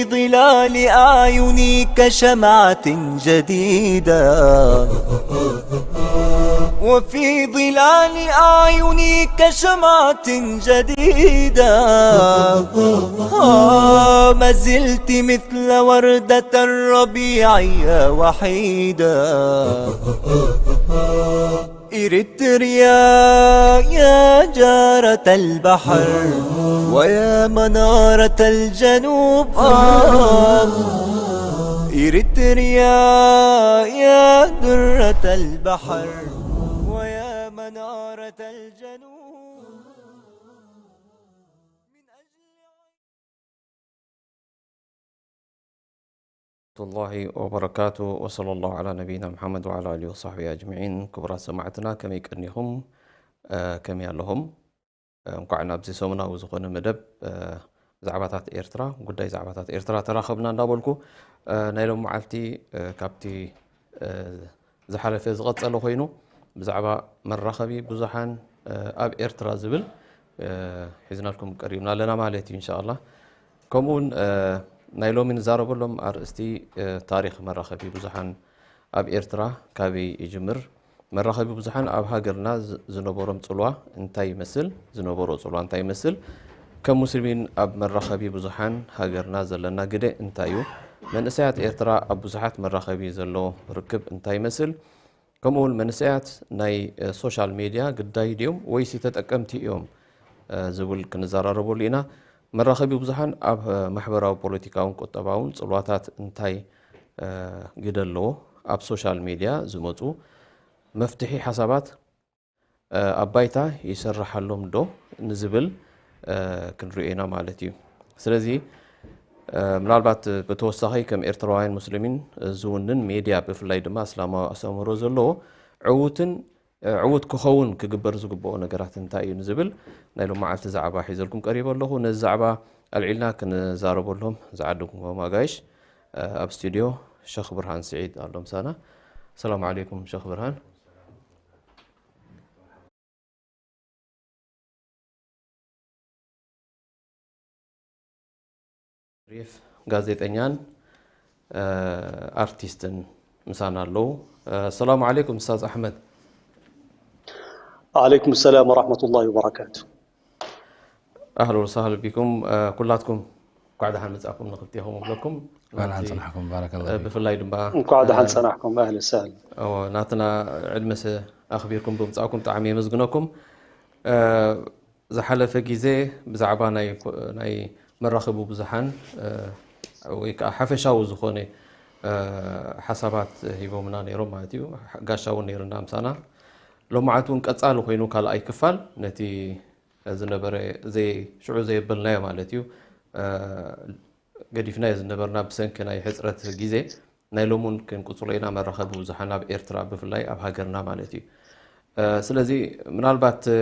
ظلال أعيني كشمعة جديدة، وفي ظلال أعيني كشمعة جديدة. آه، ما زلت مثل وردة الربيع يا وحيدة. إريتريا يا جارة البحر، ويا منارة الجنوب. آه. إريتريا يا درة البحر، ويا منارة الجنوب. من أجل رحمة الله وبركاته، وصلى الله على نبينا محمد وعلى آله وصحبه أجمعين። ክቡራት ሰማዕትና፣ ከመይ ቀኒኹም? እ፣ ከመይ ኣለኹም? እ፣ እንኳዕ ናብዚ ሰሙናዊ ዝኾነ መደብ፣ እ፣ ዛዕባታት ኤርትራ፣ ጉዳይ ዛዕባታት ኤርትራ ተራኸብና እንዳበልኩ፣ እ፣ ናይ ሎም መዓልቲ፣ እ፣ ካብቲ፣ እ፣ ዝሓለፈ ዝቐጸለ ኮይኑ፣ ብዛዕባ መራኸቢ ብዙሓን፣ እ፣ ኣብ ኤርትራ ዝብል፣ እ፣ ሒዝናልኩም ቀሪብና ኣለና ማለት እዩ፣ ኢንሻኣላህ። ከምኡ እውን፣ እ፣ ናይ ሎሚ ንዛረበሎም ኣርእስቲ፣ እ፣ ታሪኽ መራኸቢ ብዙሓን ኣብ ኤርትራ ካበይ ይጅምር? መራኸቢ ብዙሓን ኣብ ሃገርና ዝ-፣ ዝነበሮም ጽልዋ እንታይ ይመስል? ዝነበሮ ጽልዋ እንታይ ይመስል? ከም ሙስሊሚን ኣብ መራኸቢ ብዙሓን ሃገርና ዘለና ግደ እንታይ እዩ? መንእሰያት ኤርትራ ኣብ ብዙሓት መራኸቢ ዘሎ ርክብ እንታይ ይመስል? ከምኡ እውን መንእሰያት ናይ፣ እ፣ ሶሻል ሜድያ ግዳይ ድዮም ወይስ ተጠቀምቲ እዮም፣ እ፣ ዝብል ክንዘራረበሉ ኢና። መራኸቢ ብዙሓን ኣብ፣ እ፣ ማሕበራዊ፣ ፖለቲካውን ቁጠባውን ጽልዋታት እንታይ፣ እ፣ ግደ ኣለዎ? ኣብ ሶሻል ሜድያ ዝመጹ መፍትሒ ሓሳባት፣ እ፣ ኣብ ባይታ ይስርሓሎም ዶ ንዝብል፣ እ፣ ክንሪኦ ኢና ማለት እዩ። ስለዚ፣ እ፣ ምናልባት ብተወሳኺ ከም ኤርትራውያን ሙስሊሚን ዝውንን ሜድያ፣ ብፍላይ ድማ እስላማዊ ኣስተምህሮ ዘለዎ፣ ዕዉትን፣ እ፣ ዕዉት ክኸውን ክግበር ዝግብኦ ነገራት እንታይ እዩ ንዝብል ናይ ሎም መዓልቲ ዛዕባ ሒዘልኩም ቀሪበ ኣለኹ። ነዚ ዛዕባ ኣልዒልና ክንዛረበሎም ዝዓደምኩም ኣጋይሽ፣ እ፣ ኣብ ስቱድዮ ሸኽ ብርሃን ስዒድ ኣሎ ምሳና። ሰላም ዓለይኩም ሸኽ ብርሃን። ሪፍ ጋዜጠኛን፣ እ፣ ኣርቲስትን ምሳና ኣለዉ። እ፣ ሰላም ዓለይኩም ኡስታዝ ኣሕመድ። ዓለይኩም ሰላም ወራህመቱላሂ ወበረካቱ። ኣህሎ ወሳህሎ ቢኩም፣ እ፣ ኩላትኩም እንኳዕ ደሓን መጻእኩም ንክልቴኹም እብለኩም። እንኳዕ ደሓን ናብዚ፣ ጸናሕኩም። ባረከላሁ እ፣ ፊኩም። ብፍላይ ድማ፣ እንኳዕ እ፣ ደሓን ጸናሕኩም። ኣህለ ሳህል። እዎ፣ ናትና ዕድመ ሰ-፣ ኣኽቢርኩም ብምጻእኩም ብጣዕሚ የመስግነኩም። እ፣ ዝሓለፈ ግዜ ብዛዕባ ናይ ኮ-፣ ናይ መራኸቢ ብዙሓን፣ እ፣ ወይ ከዓ ሓፈሻዊ ዝኾነ፣ እ፣ ሓሳባት ሂቦምና ነይሮም ማለት እዩ። ጋሻ እውን ነይርና ምሳና። ሎማዓት እውን ቀጻሊ ኮይኑ ካልኣይ ክፋል ነቲ ዝነበረ ዘይ-፣ ሽዑ ዘየበልናዮ ማለት እዩ፣ እ፣ ገዲፍናዮ ዝነበርና ብሰንኪ ናይ ሕጽረት ግዜ። ናይ ሎሚ እውን ክንቅጽሎ ኢና። መራኸቢ ብዙሓን ኣብ ኤርትራ ብፍላይ ኣብ ሃገርና ማለት እዩ። እ፣ ስለዚ ምናልባት፣ እ፣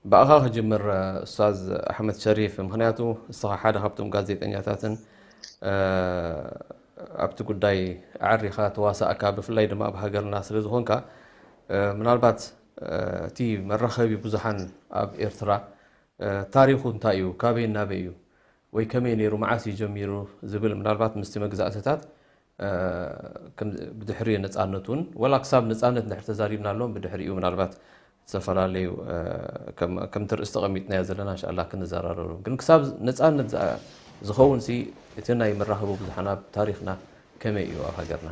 ብኣኻ ክጅምር፣ እ፣ ኡስታዝ ኣሕመድ ሸሪፍ፣ ምኽንያቱ እስኻ ሓደ ካብቶም ጋዜጠኛታትን፣ እ፣ ኣብቲ ጉዳይ ኣዕሪኻ ተዋሳእካ፣ ብፍላይ ድማ ኣብ ሃገርና ስለ ዝኾንካ፣ እ፣ ምናልባት፣ እ፣ እቲ መራኸቢ ብዙሓን ኣብ ኤርትራ፣ እ፣ ታሪኹ እንታይ እዩ? ካበይ ናበይ እዩ? ወይ ከመይ ነይሩ? መዓስ እዩ ጀሚሩ? ዝብል ምናልባት ምስቲ መግዛእትታት፣ እ፣ ከም ብድሕሪ ነጻነት እውን፣ ወላ ክሳብ ነጻነት እንድሕር ተዛሪብናሎም፣ ብድሕሪኡ ምናልባት ዝተፈላለዩ፣ እ፣ ከም፣ ከምቲ ርእሲ ተቐሚጥናዮ ዘለና እንሻላ ክንዘራረብ። ግን ክሳብ ነጻነት ዝኣ-፣ ዝኸውን ሲ እቲ ናይ መራኸቢ ብዙሓን ኣብ ታሪኽና ከመይ እዩ ኣብ ሃገርና?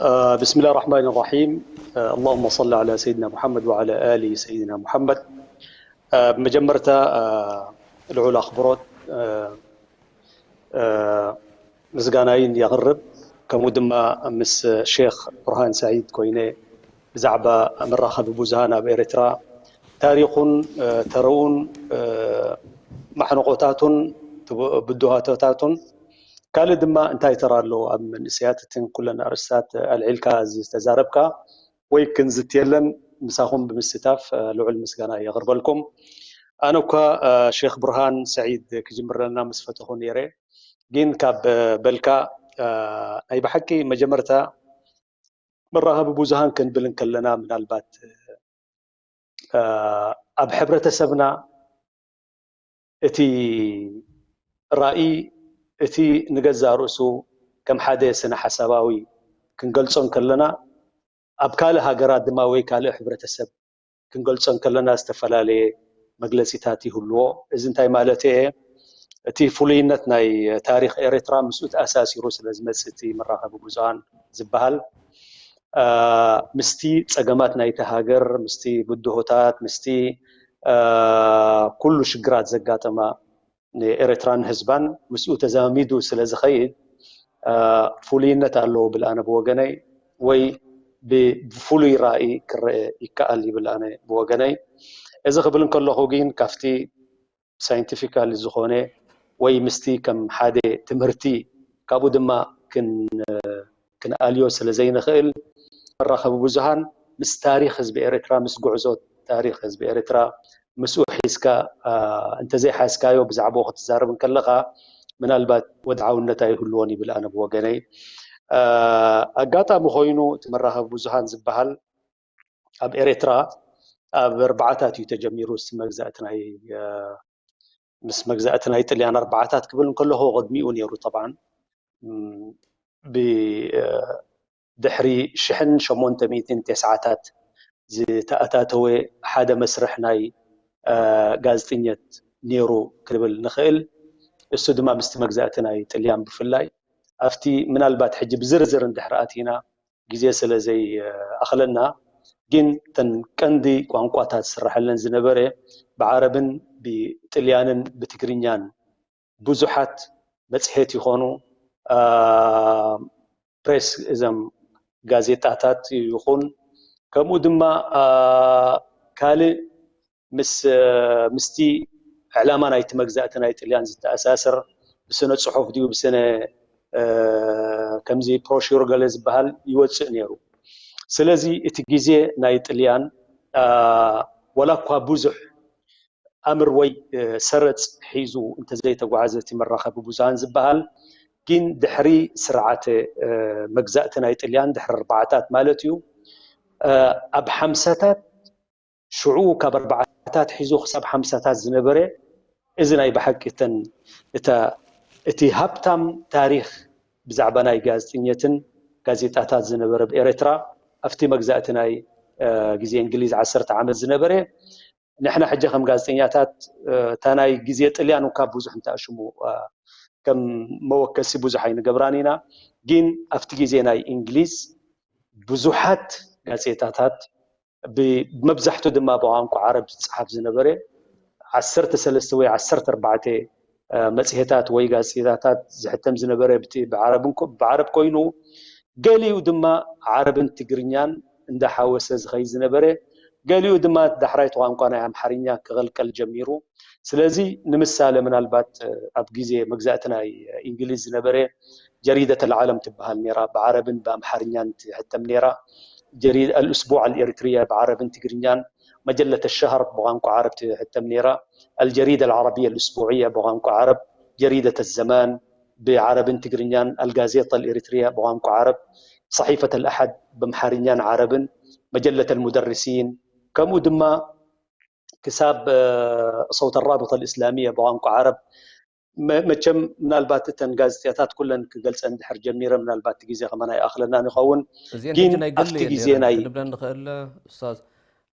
آه، بسم الله الرحمن الرحيم. آه، اللهم صل على سيدنا محمد وعلى آل سيدنا محمد. آه، ብመጀመርታ፣ آه፣ ልዑል ኣኽብሮት፣ آه، آه፣ ምስጋናይን የቕርብ። ከምኡ ድማ ምስ ሼኽ ብርሃን ሰዒድ ኮይነ ብዛዕባ መራኸቢ ብዙሃን ኣብ ኤርትራ ታሪኹን፣ آه፣ ተረኡን፣ آه፣ ማሕንቖታቱን፣ ብድሆታቱን ካልእ ድማ እንታይ ተራ ኣለዎ ኣብ መንእሰያት፣ እተን ኩለን ኣርእስታት ኣልዒልካ ዝተዛረብካ ወይ ክንዝትየለን ምሳኹም ብምስታፍ፣ እ፣ ልዑል ምስጋና የቕርበልኩም። ኣነ እኳ፣ እ፣ ሼኽ ብርሃን ሰዒድ ክጅምረልና ምስ ፈተኹ ነይረ፣ ግን ካብ በልካ፣ እ፣ ናይ ብሓቂ መጀመርታ መራኸቢ ብዙሃን ክንብል እንከለና ምናልባት፣ እ፣ ኣብ ሕብረተሰብና እቲ ራእይ እቲ ንገዛእ ርእሱ ከም ሓደ ስነ ሓሳባዊ ክንገልጾ እንከለና፣ ኣብ ካልእ ሃገራት ድማ ወይ ካልእ ሕብረተሰብ ክንገልጾ እንከለና ዝተፈላለየ መግለጺታት ይህልዎ። እዚ እንታይ ማለት እየ? እቲ ፍሉይነት ናይ ታሪኽ ኤርትራ ምስኡ ተኣሳሲሩ ስለ ዝመጽእ እቲ መራኸቢ ብዙሃን ዝበሃል፣ አ፣ ምስቲ ጸገማት ናይቲ ሃገር፣ ምስቲ ብድሆታት፣ ምስቲ፣ አ፣ ኩሉ ሽግራት ዘጋጠማ ንኤርትራን ህዝባን ምስኡ ተዛሚዱ ስለ ዝኸይድ፣ አ፣ ፍሉይነት ኣለዎ ብል ኣነ ብወገነይ፣ ወይ ብ-፣ ብፍሉይ ራእይ ክረአ ይከኣል ይብል ኣነ ብወገነይ። እዚ ክብል እንከለኹ ግን ካብቲ ሳይንቲፊካሊ ዝኾነ ወይ ምስቲ ከም ሓደ ትምህርቲ ካብኡ ድማ ክን-፣ ክንኣልዮ ስለ ዘይንኽእል፣ መራኸቢ ብዙሃን ምስ ታሪኽ ህዝቢ ኤርትራ፣ ምስ ጉዕዞ ታሪኽ ህዝቢ ኤርትራ ምስኡ ሒዝካ፣ አ፣ እንተዘይሓዝካዮ ብዛዕባኡ ክትዛረብ እንከለኻ ምናልባት ወድዓውነት ኣይህልዎን ይብል ኣነ ብወገነይ። አ፣ ኣጋጣሚ ኮይኑ እቲ መራኸቢ ብዙሃን ዝበሃል ኣብ ኤርትራ ኣብ ኣርባዓታት እዩ ተጀሚሩ። ምስ መግዛእቲ ናይ፣ አ፣ ምስ መግዛእቲ ናይ ጥልያን ኣርባዓታት ክብል እንከለኹ ቅድሚኡ ነይሩ ጠብዓን። ም፣ ብ-፣ አ፣ ድሕሪ ሽሕን ሸሞንተ ሚእትን ተስዓታት ዝተኣታተወ ሓደ መስርሕ ናይ፣ አ፣ ጋዜጠኛት ነይሩ ክንብል ንኽእል። እሱ ድማ ምስቲ መግዛእቲ ናይ ጥልያን ብፍላይ ኣብቲ ምናልባት ሕጂ ብዝርዝር እንድሕር ኣቲና ግዜ ስለ ዘይኣኽለና፣ ግን እተን ቀንዲ ቋንቋታት ዝስረሐለን ዝነበረ ብዓረብን ብጥልያንን ብትግርኛን ብዙሓት መጽሔት ይኾኑ፣ አ፣ ፕሬስ እዞም ጋዜጣታት ይኹን፣ ከምኡ ድማ፣ አ፣ ካልእ ምስ፣ ምስቲ ዕላማ ናይቲ መግዛእቲ ናይ ጥልያን ዝተኣሳሰር ብስነ ጽሑፍ ድዩ ብስነ፣ አ፣ ከምዚ ብሮሹር ገለ ዝበሃል ይወጽእ ነይሩ። ስለዚ እቲ ግዜ ናይ ጥልያን፣ አ፣ ወላ እኳ ብዙሕ ኣምር ወይ፣ እ፣ ሰረጽ ሒዙ እንተዘይተጓዓዘ እቲ መራኸቢ ብዙሃን ዝበሃል፣ ግን ድሕሪ ስርዓተ፣ እ፣ መግዛእቲ ናይ ጥልያን ድሕሪ ኣርባዓታት ማለት እዩ፣ እ፣ ኣብ ሓምሳታት ሽዑ ካብ ኣርባዓታት ሒዙ ክሳብ ሓምሳታት ዝነበረ፣ እዚ ናይ ብሓቂ እተን፣ እታ፣ እቲ ሃብታም ታሪኽ ብዛዕባ ናይ ጋዜጠኘትን ጋዜጣታት ዝነበረ ኣብ ኤርትራ፣ ኣብቲ መግዛእቲ ናይ፣ እ፣ ግዜ እንግሊዝ ዓሰርተ ዓመት ዝነበረ፣ ንሕና ሕጂ ከም ጋዜጠኛታት፣ እ፣ እታ ናይ ግዜ ጥልያን እኳ ብዙሕ እንተኣሽሙ፣ እ፣ ከም መወከሲ ብዙሕ ኣይንገብራን ኢና። ግን ኣብቲ ግዜ ናይ እንግሊዝ ብዙሓት ጋዜጣታት ብ-፣ ብመብዛሕቱ ድማ ብቋንቋ ዓረብ ዝጸሓፍ ዝነበረ ዓሰርተ ሰለስተ ወይ ዓሰርተ ኣርባዕተ፣ እ፣ መጽሔታት ወይ ጋዜጣታት ዝሕተም ዝነበረ ብቲ-፣ ብዓረብን ኮ-፣ ብዓረብ ኮይኑ፣ ገሊኡ ድማ ዓረብን ትግርኛን እንዳሓወሰ ዝኸይድ ዝነበረ፣ ገሊኡ ድማ ዳሕራይቲ ቋንቋ ናይ ኣምሓርኛ ክቕልቀል ጀሚሩ። ስለዚ ንምሳሌ ምናልባት፣ እ፣ ኣብ ግዜ መግዛእቲ ናይ እንግሊዝ ዝነበረ ጀሪደት ኣልዓለም ትበሃል ነይራ፣ ብዓረብን ብኣምሓርኛን ትሕተም ነይራ። ጀሪድ ኣልእስቡዕ ኣልኤሪትርያ ብዓረብን ትግርኛን፣ መጀለት ኣሸሃር ብቋንቋ ዓረብ ትሕተም ነይራ፣ ኣልጀሪደ ኣልዓረብያ ኣልእስቡዕያ ብቋንቋ ዓረብ፣ ጀሪደት ኣዘማን ብዓረብን ትግርኛን፣ ኣልጋዜጣ ኣልኤሪትርያ ብቋንቋ ዓረብ፣ ሰሒፈት ኣልኣሓድ ብኣምሓርኛን ዓረብን፣ መጀለት ኣልሙደርሲን፣ ከምኡ ድማ ክሳብ፣ እ፣ ሰውት ኣራብጣ ኣልእስላምያ ብቋንቋ ዓረብ። መ-፣ መቸም ምናልባት እተን ጋዜጣታት ኩለን ክገልጸን ድሕር ጀሚረ፣ ምናልባት እቲ ግዜ ከማን ኣይኣኽለናን ይኸውን። እዚአን ግን ሕጂ ናይ ግሊ ኣብቲ እየን ግዜ ነይረን ናይ ክንብለን ንኽእል፣ ኡስታዝ?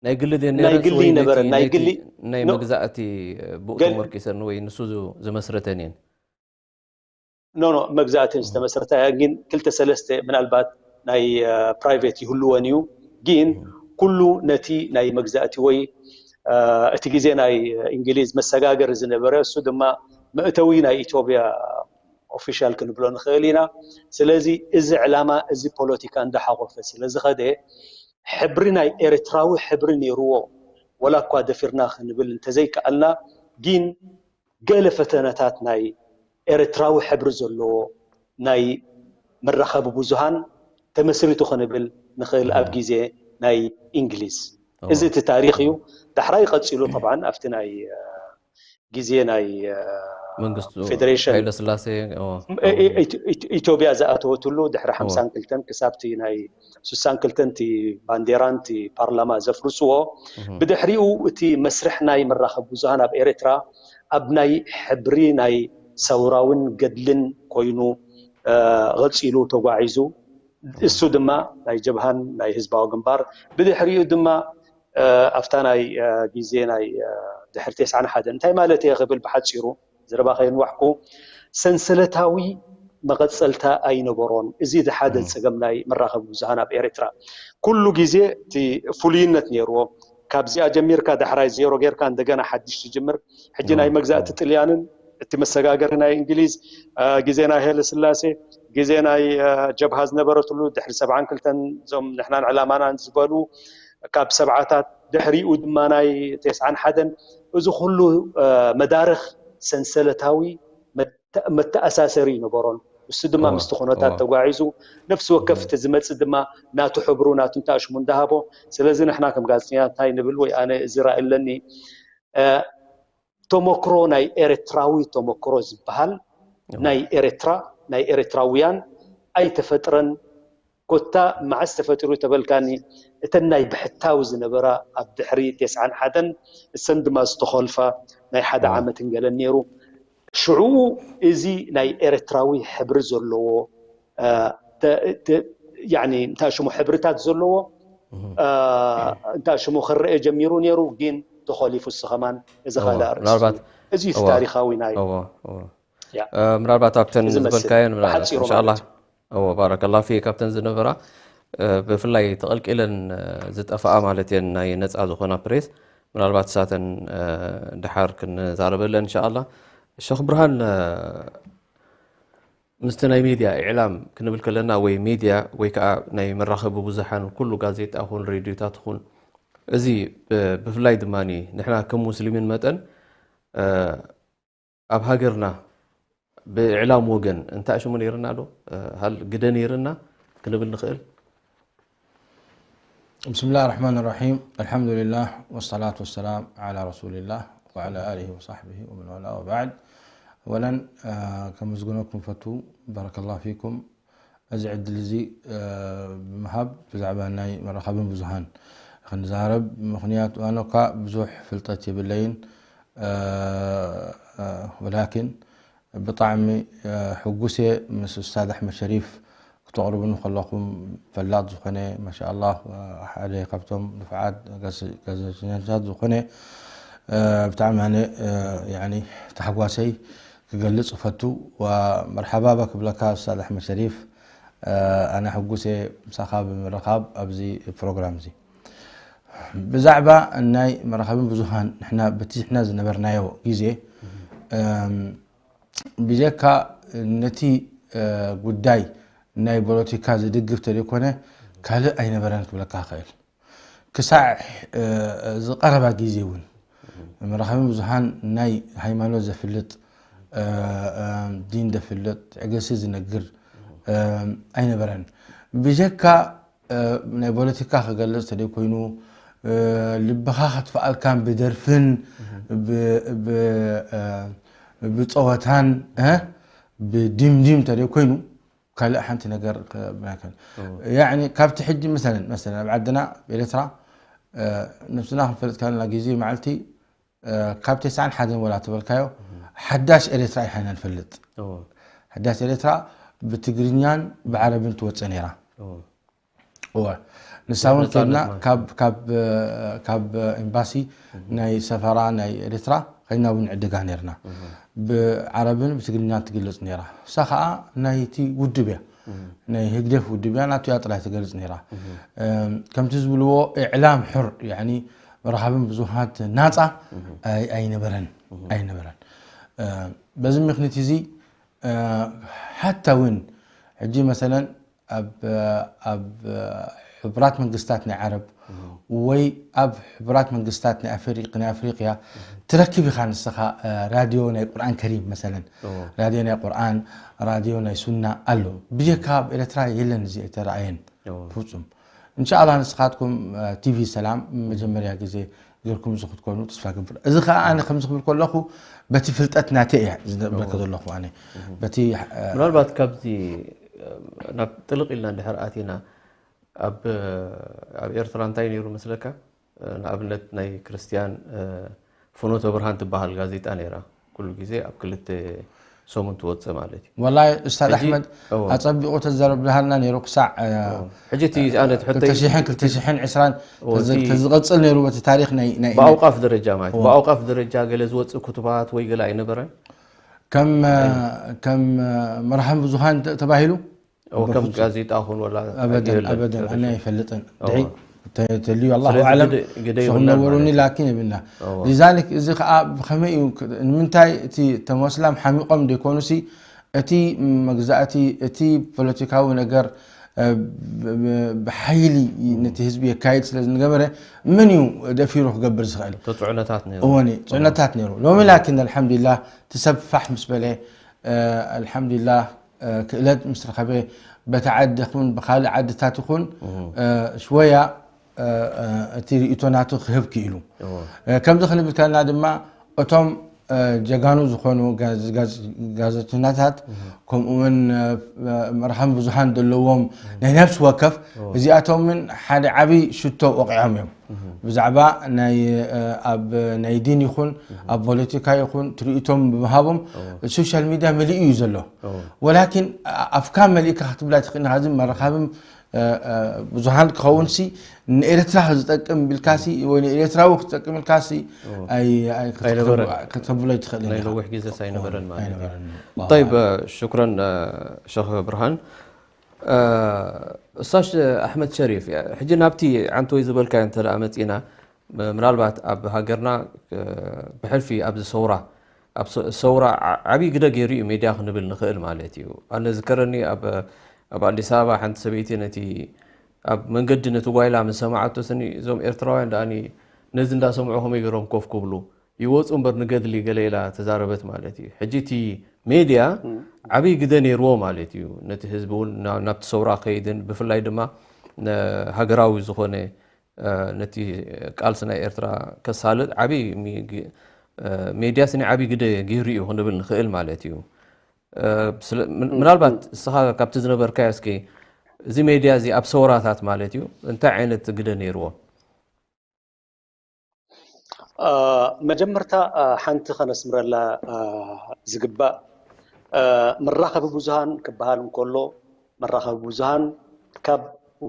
ናይ ግሊ ድየን ናይ ነይረን ግሊ ወይ ነበረን፣ ነቲ፣ ናይ ነቲ ግሊ ናይ ኖ-፣ መግዛእቲ ብኡ ገል-፣ ተመርኪሰን ወይ ንሱ ዝ-፣ ዘመስረተን እየን? ኖ፣ ኖ፣ መግዛእትን እም። ዝተመስረታ እያ። ግን ክልተ ሰለስተ ምናልባት ናይ፣ እ፣ ፕራይቬት ይህልወን እዩ። ግን እም። ኩሉ ነቲ ናይ መግዛእቲ ወይ፣ እ፣ እቲ ግዜ ናይ እንግሊዝ መሰጋገሪ ዝነበረ፣ እሱ ድማ መእተዊ ናይ ኢትዮጵያ ኦፊሻል ክንብሎ ንኽእል ኢና። ስለዚ እዚ ዕላማ፣ እዚ ፖለቲካ እንዳሓቖፈ ስለ ዝኸደ፣ ሕብሪ ናይ ኤርትራዊ ሕብሪ ነይርዎ፣ ወላ እኳ ደፊርና ክንብል እንተዘይከኣልና፣ ግን ገለ ፈተነታት ናይ ኤርትራዊ ሕብሪ ዘለዎ ናይ መራኸቢ ብዙሃን ተመስሪቱ ክንብል ንኽእል ኣብ እም። ግዜ ናይ እንግሊዝ። ኦ። እዚ እቲ ታሪኽ እዩ። ዳሕራይ ቀጺሉ ጠብዓን ኣብቲ ናይ፣ እ፣ ግዜ ናይ፣ እ፣ መንግስቱ ፌደሬሽን ሃይለ ስላሴ፣ ኦ፣ እ-፣ እ-፣ ኦ። ኢት-፣ ኢት-፣ ኢትዮጵያ ዝኣተወትሉ ድሕሪ ኦ። ሓምሳን ክልተን ክሳብ እቲ ናይ ስሳን ክልተን እቲ ባንዴራን እቲ ፓርላማ ዘፍርስዎ። እም። ብድሕሪኡ እቲ መስርሕ ናይ መራኸቢ ብዙሃን ኣብ ኤርትራ ኣብ ናይ ሕብሪ ናይ ሰውራውን ገድልን ኮይኑ ቀፂሉ ተጓዒዙ። እሱ ድማ ናይ ጀብሃን ናይ ህዝባዊ ግንባር፣ ብድሕሪኡ ድማ ኣብታ ናይ ግዜ ናይ ድሕሪ ተስዓን ሓደን እንታይ ማለት እየ ክብል ብሓፂሩ ዘረባ ከየንዋሕኩ፣ ሰንሰለታዊ መቐፀልታ ኣይነበሮን። እዚ ሓደ ፀገም ናይ መራኸቢ ብዙሃን ኣብ ኤርትራ። ኩሉ ግዜ እቲ ፍሉይነት ነይርዎ። ካብዚኣ ጀሚርካ ዳሕራይ ዜሮ ጌርካ እንደገና ሓድሽ ትጅምር። ሕጂ ናይ መግዛእቲ ጥልያንን እቲ መሰጋገሪ ናይ እንግሊዝ፣ ግዜ ናይ ሃይለ ስላሴ፣ ግዜ ናይ ጀብሃ ዝነበረትሉ ድሕሪ ሰብዓን ክልተን እዞም ንሕናን ዕላማናን ዝበሉ ካብ ሰብዓታት ድሕሪኡ ድማ ናይ ተስዓን ሓደን፣ እዚ ኩሉ መዳርኽ ሰንሰለታዊ መተኣሳሰሪ ይነበሮን። ንሱ ድማ ምስቲ ኩነታት ተጓዒዙ ነፍሲ ወከፍ እቲ ዝመፅእ ድማ ናቱ ሕብሩ ናቱ እንታሽሙ እንዳሃቦ። ስለዚ ንሕና ከም ጋዜጠኛ እንታይ ንብል ወይ ኣነ እዚ ራእይ ኣለኒ፣ ተመክሮ ናይ ኤርትራዊ ተመክሮ ዝበሃል ናይ ኤርትራ ናይ ኤርትራውያን ኣይተፈጥረን። ኮታ መዓስ ተፈጢሩ ተበልካኒ፣ እተን ናይ ብሕታዊ ዝነበራ ኣብ ድሕሪ ተስዓን ሓደን እሰን ድማ ዝተኸልፋ ናይ ሓደ ዓመትን ገለን ነይሩ። ሽዑ እዚ ናይ ኤርትራዊ ሕብሪ ዘለዎ እንታይ ሽሙ ሕብርታት ዘለዎ እንታይ ሽሙ ክረአ ጀሚሩ ነይሩ። ግን ተኸሊፉ እሱ ከማን እዚ ካልእ ኣርእስቲ። እዚ ታሪኻዊ ናይ ምናልባት ኣብተን ዝበልካየን እንሻላ። እዎ ባረከላ ፊ ካብተን ዝነበራ ብፍላይ ተቐልቂለን ዝጠፍኣ ማለት እየን ናይ ነፃ ዝኾና ፕሬስ። ምናልባት እሳተን ድሓር ክንዛረበለን እንሻላ። ሸኽ ብርሃን ምስቲ ናይ ሚድያ ኢዕላም ክንብል ከለና ወይ ሚድያ ወይ ከዓ ናይ መራኸቢ ብዙሓን ኩሉ ጋዜጣ ኹን ሬድዮታት ኹን እዚ ብፍላይ ድማ ንሕና ከም ሙስሊምን መጠን ኣብ ሃገርና ብእዕላም ወገን እንታይ ሽሙ ነይርና ዶ ሃል ግደ ነይርና ክንብል ንኽእል? بسم الله الرحمن الرحيم. الحمد لله والصلاة والسلام على رسول الله وعلى آله وصحبه ومن والاه وبعد. أولا كمزقنكم فتو، بارك الله فيكم. እዚ ዕድል እዚ ብምሃብ ብዛዕባ ናይ መራኸብን ብዙሃን ክንዛረብ፣ ምኽንያቱ ኣነ እኳ ብዙሕ ፍልጠት የብለይን፣ ወላኪን ብጣዕሚ ሕጉስ እየ ምስ ኡስታዝ ኣሕመድ ሸሪፍ ክተቕርቡኒ ከለኹም ፈላጥ ዝኾነ ማሻኣላህ ሓደ ካብቶም ንፉዓት ጋዜጠኛታት ዝኾነ ብጣዕሚ ኣነ ያኒ ታሕጓሰይ ክገልፅ እፈቱ። መርሓባባ ክብለካ ኡስታዝ ኣሕመድ ሸሪፍ ኣነ ሕጉስ እየ ምሳኻ ብምርኻብ ኣብዚ ፕሮግራም እዚ። ብዛዕባ ናይ መራኸቢ ብዙሃን ንሕና በቲ ንሕና ዝነበርናዮ ግዜ ብጀካ ነቲ ጉዳይ ናይ ፖለቲካ ዝድግፍ ተደይኮነ ካልእ ኣይነበረን ክብለካ ይኽእል። ክሳዕ ዝቐረባ ግዜ እውን መራኸቢ ብዙሃን ናይ ሃይማኖት ዘፍልጥ ዲን ዘፍልጥ ትዕግስቲ ዝነግር ኣይነበረን። ብጀካ ናይ ፖለቲካ ክገልፅ ተደይኮይኑ ልብኻ ከጥፍኣልካን ብደርፍን ብፀወታን ብዲምዲም ተደይኮይኑ ካልእ ሓንቲ ነገር ያኒ ካብቲ ሕጂ መሰለን መሰለን ኣብ ዓድና ኤርትራ ነብስና ክንፈልጥ ካልና ግዜ መዓልቲ ካብ ተስዓን ሓደን ወላ ተበልካዮ ሓዳሽ ኤርትራ ኢሓና ንፈልጥ። ሓዳሽ ኤርትራ ብትግርኛን ብዓረብን ትወፅእ ነይራ። እወ ንሳ እውን ከድና ካብ ኤምባሲ ናይ ሰፈራ ናይ ኤርትራ ከድና እውን ንዕድጋ ነርና ብዓረብን ብትግርኛ ትግልፅ ነራ። እሳ ከዓ ናይቲ ውድብ እያ ናይ ህግደፍ ውድብ እያ ናቱ እያ ጥራይ ትገልፅ ነራ። ከምቲ ዝብልዎ እዕላም ሕር መራኸብን ብዙሃት ናፃ ኣይነበረን ኣይነበረን። በዚ ምክንያት እዚ ሓታ እውን ሕጂ መሰለን ኣብ ሕቡራት መንግስታት ናይ ዓረብ ወይ ኣብ ሕቡራት መንግስታት ናይ ኣፍሪቅያ ትረክብ ኢኻ ንስኻ ራድዮ ናይ ቁርኣን ከሪም መሰለን ራድዮ ናይ ቁርኣን ራድዮ ናይ ሱና ኣሎ። ብጀካ ኣብ ኤርትራ የለን እዚ ኣይተረኣየን ፍጹም። እንሻኣላ ንስኻትኩም ቲቪ ሰላም መጀመርያ ግዜ ጌርኩም እዚ ክትኮኑ ተስፋ ገብር። እዚ ከዓ ኣነ ከምዚ ክብል ከለኹ በቲ ፍልጠት ናተይ እያ ዝነብረካ ዘለኹ ኣነ በቲ ምናልባት ካብዚ ናብ ጥልቕ ኢልና እንድሕር ኣቲና ኣብ ኣብ ኤርትራ እንታይ ነይሩ መስለካ? ንኣብነት ናይ ክርስትያን ፍኖተ ብርሃን ትበሃል ጋዜጣ ነይራ። ኩሉ ግዜ ኣብ ክልተ ሰሙን ትወፅእ ማለት እዩ። ወላሂ ኡስታዝ ሕጂ- ኣሕመድ እዎ። ኣፀቢቑ ተዘረብልሃልና ነይሩ ክሳዕ ሕጂ እቲ ኣነ ትሕተይ ክልተ ሽሕን ክልተ ሽሕን ዕስራን እዎ፣ እቲ- ክዚ- ክዚ ዝቐፅል ነይሩ በቲ ታሪክ ናይ ናይ ናይ- ብኣውቃፍ ደረጃ ማለት እዩ። ብኣውቃፍ ደረጃ ገለ ዝወፅእ ክቱባት ወይ ገለ ኣይነበረን። ከም ከም መራሕን ብዙሃን ተ- ተባሂሉ እዎ፣ ከም ጋዜጣ ኹን ወላ ኣበደን የለን። ኣበደን ኣነ ኣይፈልጥን እዎ። ድዒ ተልዩ ኣላሁ ስለዚ ኣዕለም ግደ- ግደ ንስኹም የብልናን ነበሩኒ ማለት እዩ። ላኪን ይብልና እዎ። ሊዛሊክ እዚ ከዓ ብኸመይ እዩ ክ- ንምንታይ እቲ ተመስላም ሓሚቖም ዘይኮኑሲ እቲ መግዛእቲ እቲ ፖለቲካዊ ነገር እ፣ ብ- ብ- ብሓይሊ ነቲ ህዝቢ የካይድ ስለ ዝነበረ መን እዩ ደፊሩ ክገብር ዝኽእል ተፅዕኖታት ነይሩ። እወኒ ፅዕነታት ነይሩ ሎሚ ላኪን ኣልሓምዱሊላህ እቲ ሰብ ፋሕ ምስ በለ እ፣ ኣልሓምዱሊላህ እ፣ ክእለት ምስ ረኸበ በቲ ዓዲ ኹን ብካልእ ዓድታት ይኹን እ፣ ሽወያ እ፣ እ፣ እቲ ርእቶ ናቱ ክህብ ክኢሉ እዎ። እ፣ ከምዚ ክንብል ከለና ድማ እቶም እ፣ ጀጋኑ ዝኾኑ ጋዝ- ጋዝ- ጋዜጠኛታት ከምኡ እውን እ፣ መራኸቢ ብዙሃን ዘለዎም ናይ ነፍሲ ወከፍ እዚኣቶም እውን ሓደ ዓብዪ ሽቶ ወቂዖም እዮም ብዛዕባ ናይ እ፣ ኣብ ናይ ዲን ይኹን ኣብ ፖለቲካ ይኹን ትርኢቶም ብምሃቦም ሶሻል ሚድያ መሊኡ እዩ ዘሎ ወላኪን ኣ- ኣፍካ መሊእካ ክትብላ ትኽእል ኢኻ። እዚ መራኸብም እ፣ እ፣ ብዙሃን ክኸውን ሲ ንኤርትራ ዝጠቅም ኢልካ ሲ ወይ ንኤርትራዊ ክጠቅም ኢልካ ሲ ኣይ- ኣይ- ኣይነበረን። ከተብሎ ይትኽእል ናይ ኢኻ። ነዊሕ ግዜ ኣይነበረን ማለት እዩ። ኣይነበረን። طيب ሽኩረን ሸኽ ብርሃን። እ፣ እስታሽ ኣሕመድ ሸሪፍ ሕጂ ናብቲ ዓንተወይ ዝበልካዮ እንተ ደኣ መፂና ምናልባት ኣብ ሃገርና እ፣ ብሕልፊ ኣብዚ ሰውራ ኣብ ሰ- ሰውራ ዓ- ዓብዪ ግደ ገይሩ እዩ ሜድያ ክንብል ንኽእል ማለት እዩ። ኣነ ዝከረኒ ኣብ ኣብ ኣዲስ ኣበባ ሓንቲ ሰበይቲ ነቲ ኣብ መንገዲ ነቲ ጓይላ ምስ ሰማዓቶ ስኒ እዞም ኤርትራውያን ደኣ ነዚ እንዳሰምዑ ከመይ ገይሮም ኮፍ ክብሉ ይወፁ እምበር ንገድሊ ገለ ኢላ ተዛረበት ማለት እዩ። ሕጂ እቲ ሜድያ ዓብዪ ግደ ነይርዎ ማለት እዩ። ነቲ ህዝቢ እውን ና- ናብቲ ሰውራ ከይድን ብፍላይ ድማ ነ- ሃገራዊ ዝኾነ እ፣ ነቲ ቃልሲ ናይ ኤርትራ ከሳልጥ ዓብዪ ሚ- ግ- እ፣ ሜድያ ስኒ ዓብዪ ግደ ገይሩ እዩ ክንብል ንኽእል ማለት እዩ። እ፣ ስለ- ምን- ምናልባት እስኻ ካብቲ ዝነበርካዮ እስኪ እዚ ሜድያ እዚ ኣብ ሰውራታት ማለት እዩ እንታይ ዓይነት ግደ ነይርዎ? እ፣ መጀመርታ እ፣ ሓንቲ ከነስምረላ እ፣ ዝግባእ እ፣ መራኸቢ ብዙሃን ክበሃል እንከሎ መራኸቢ ብዙሃን ካብ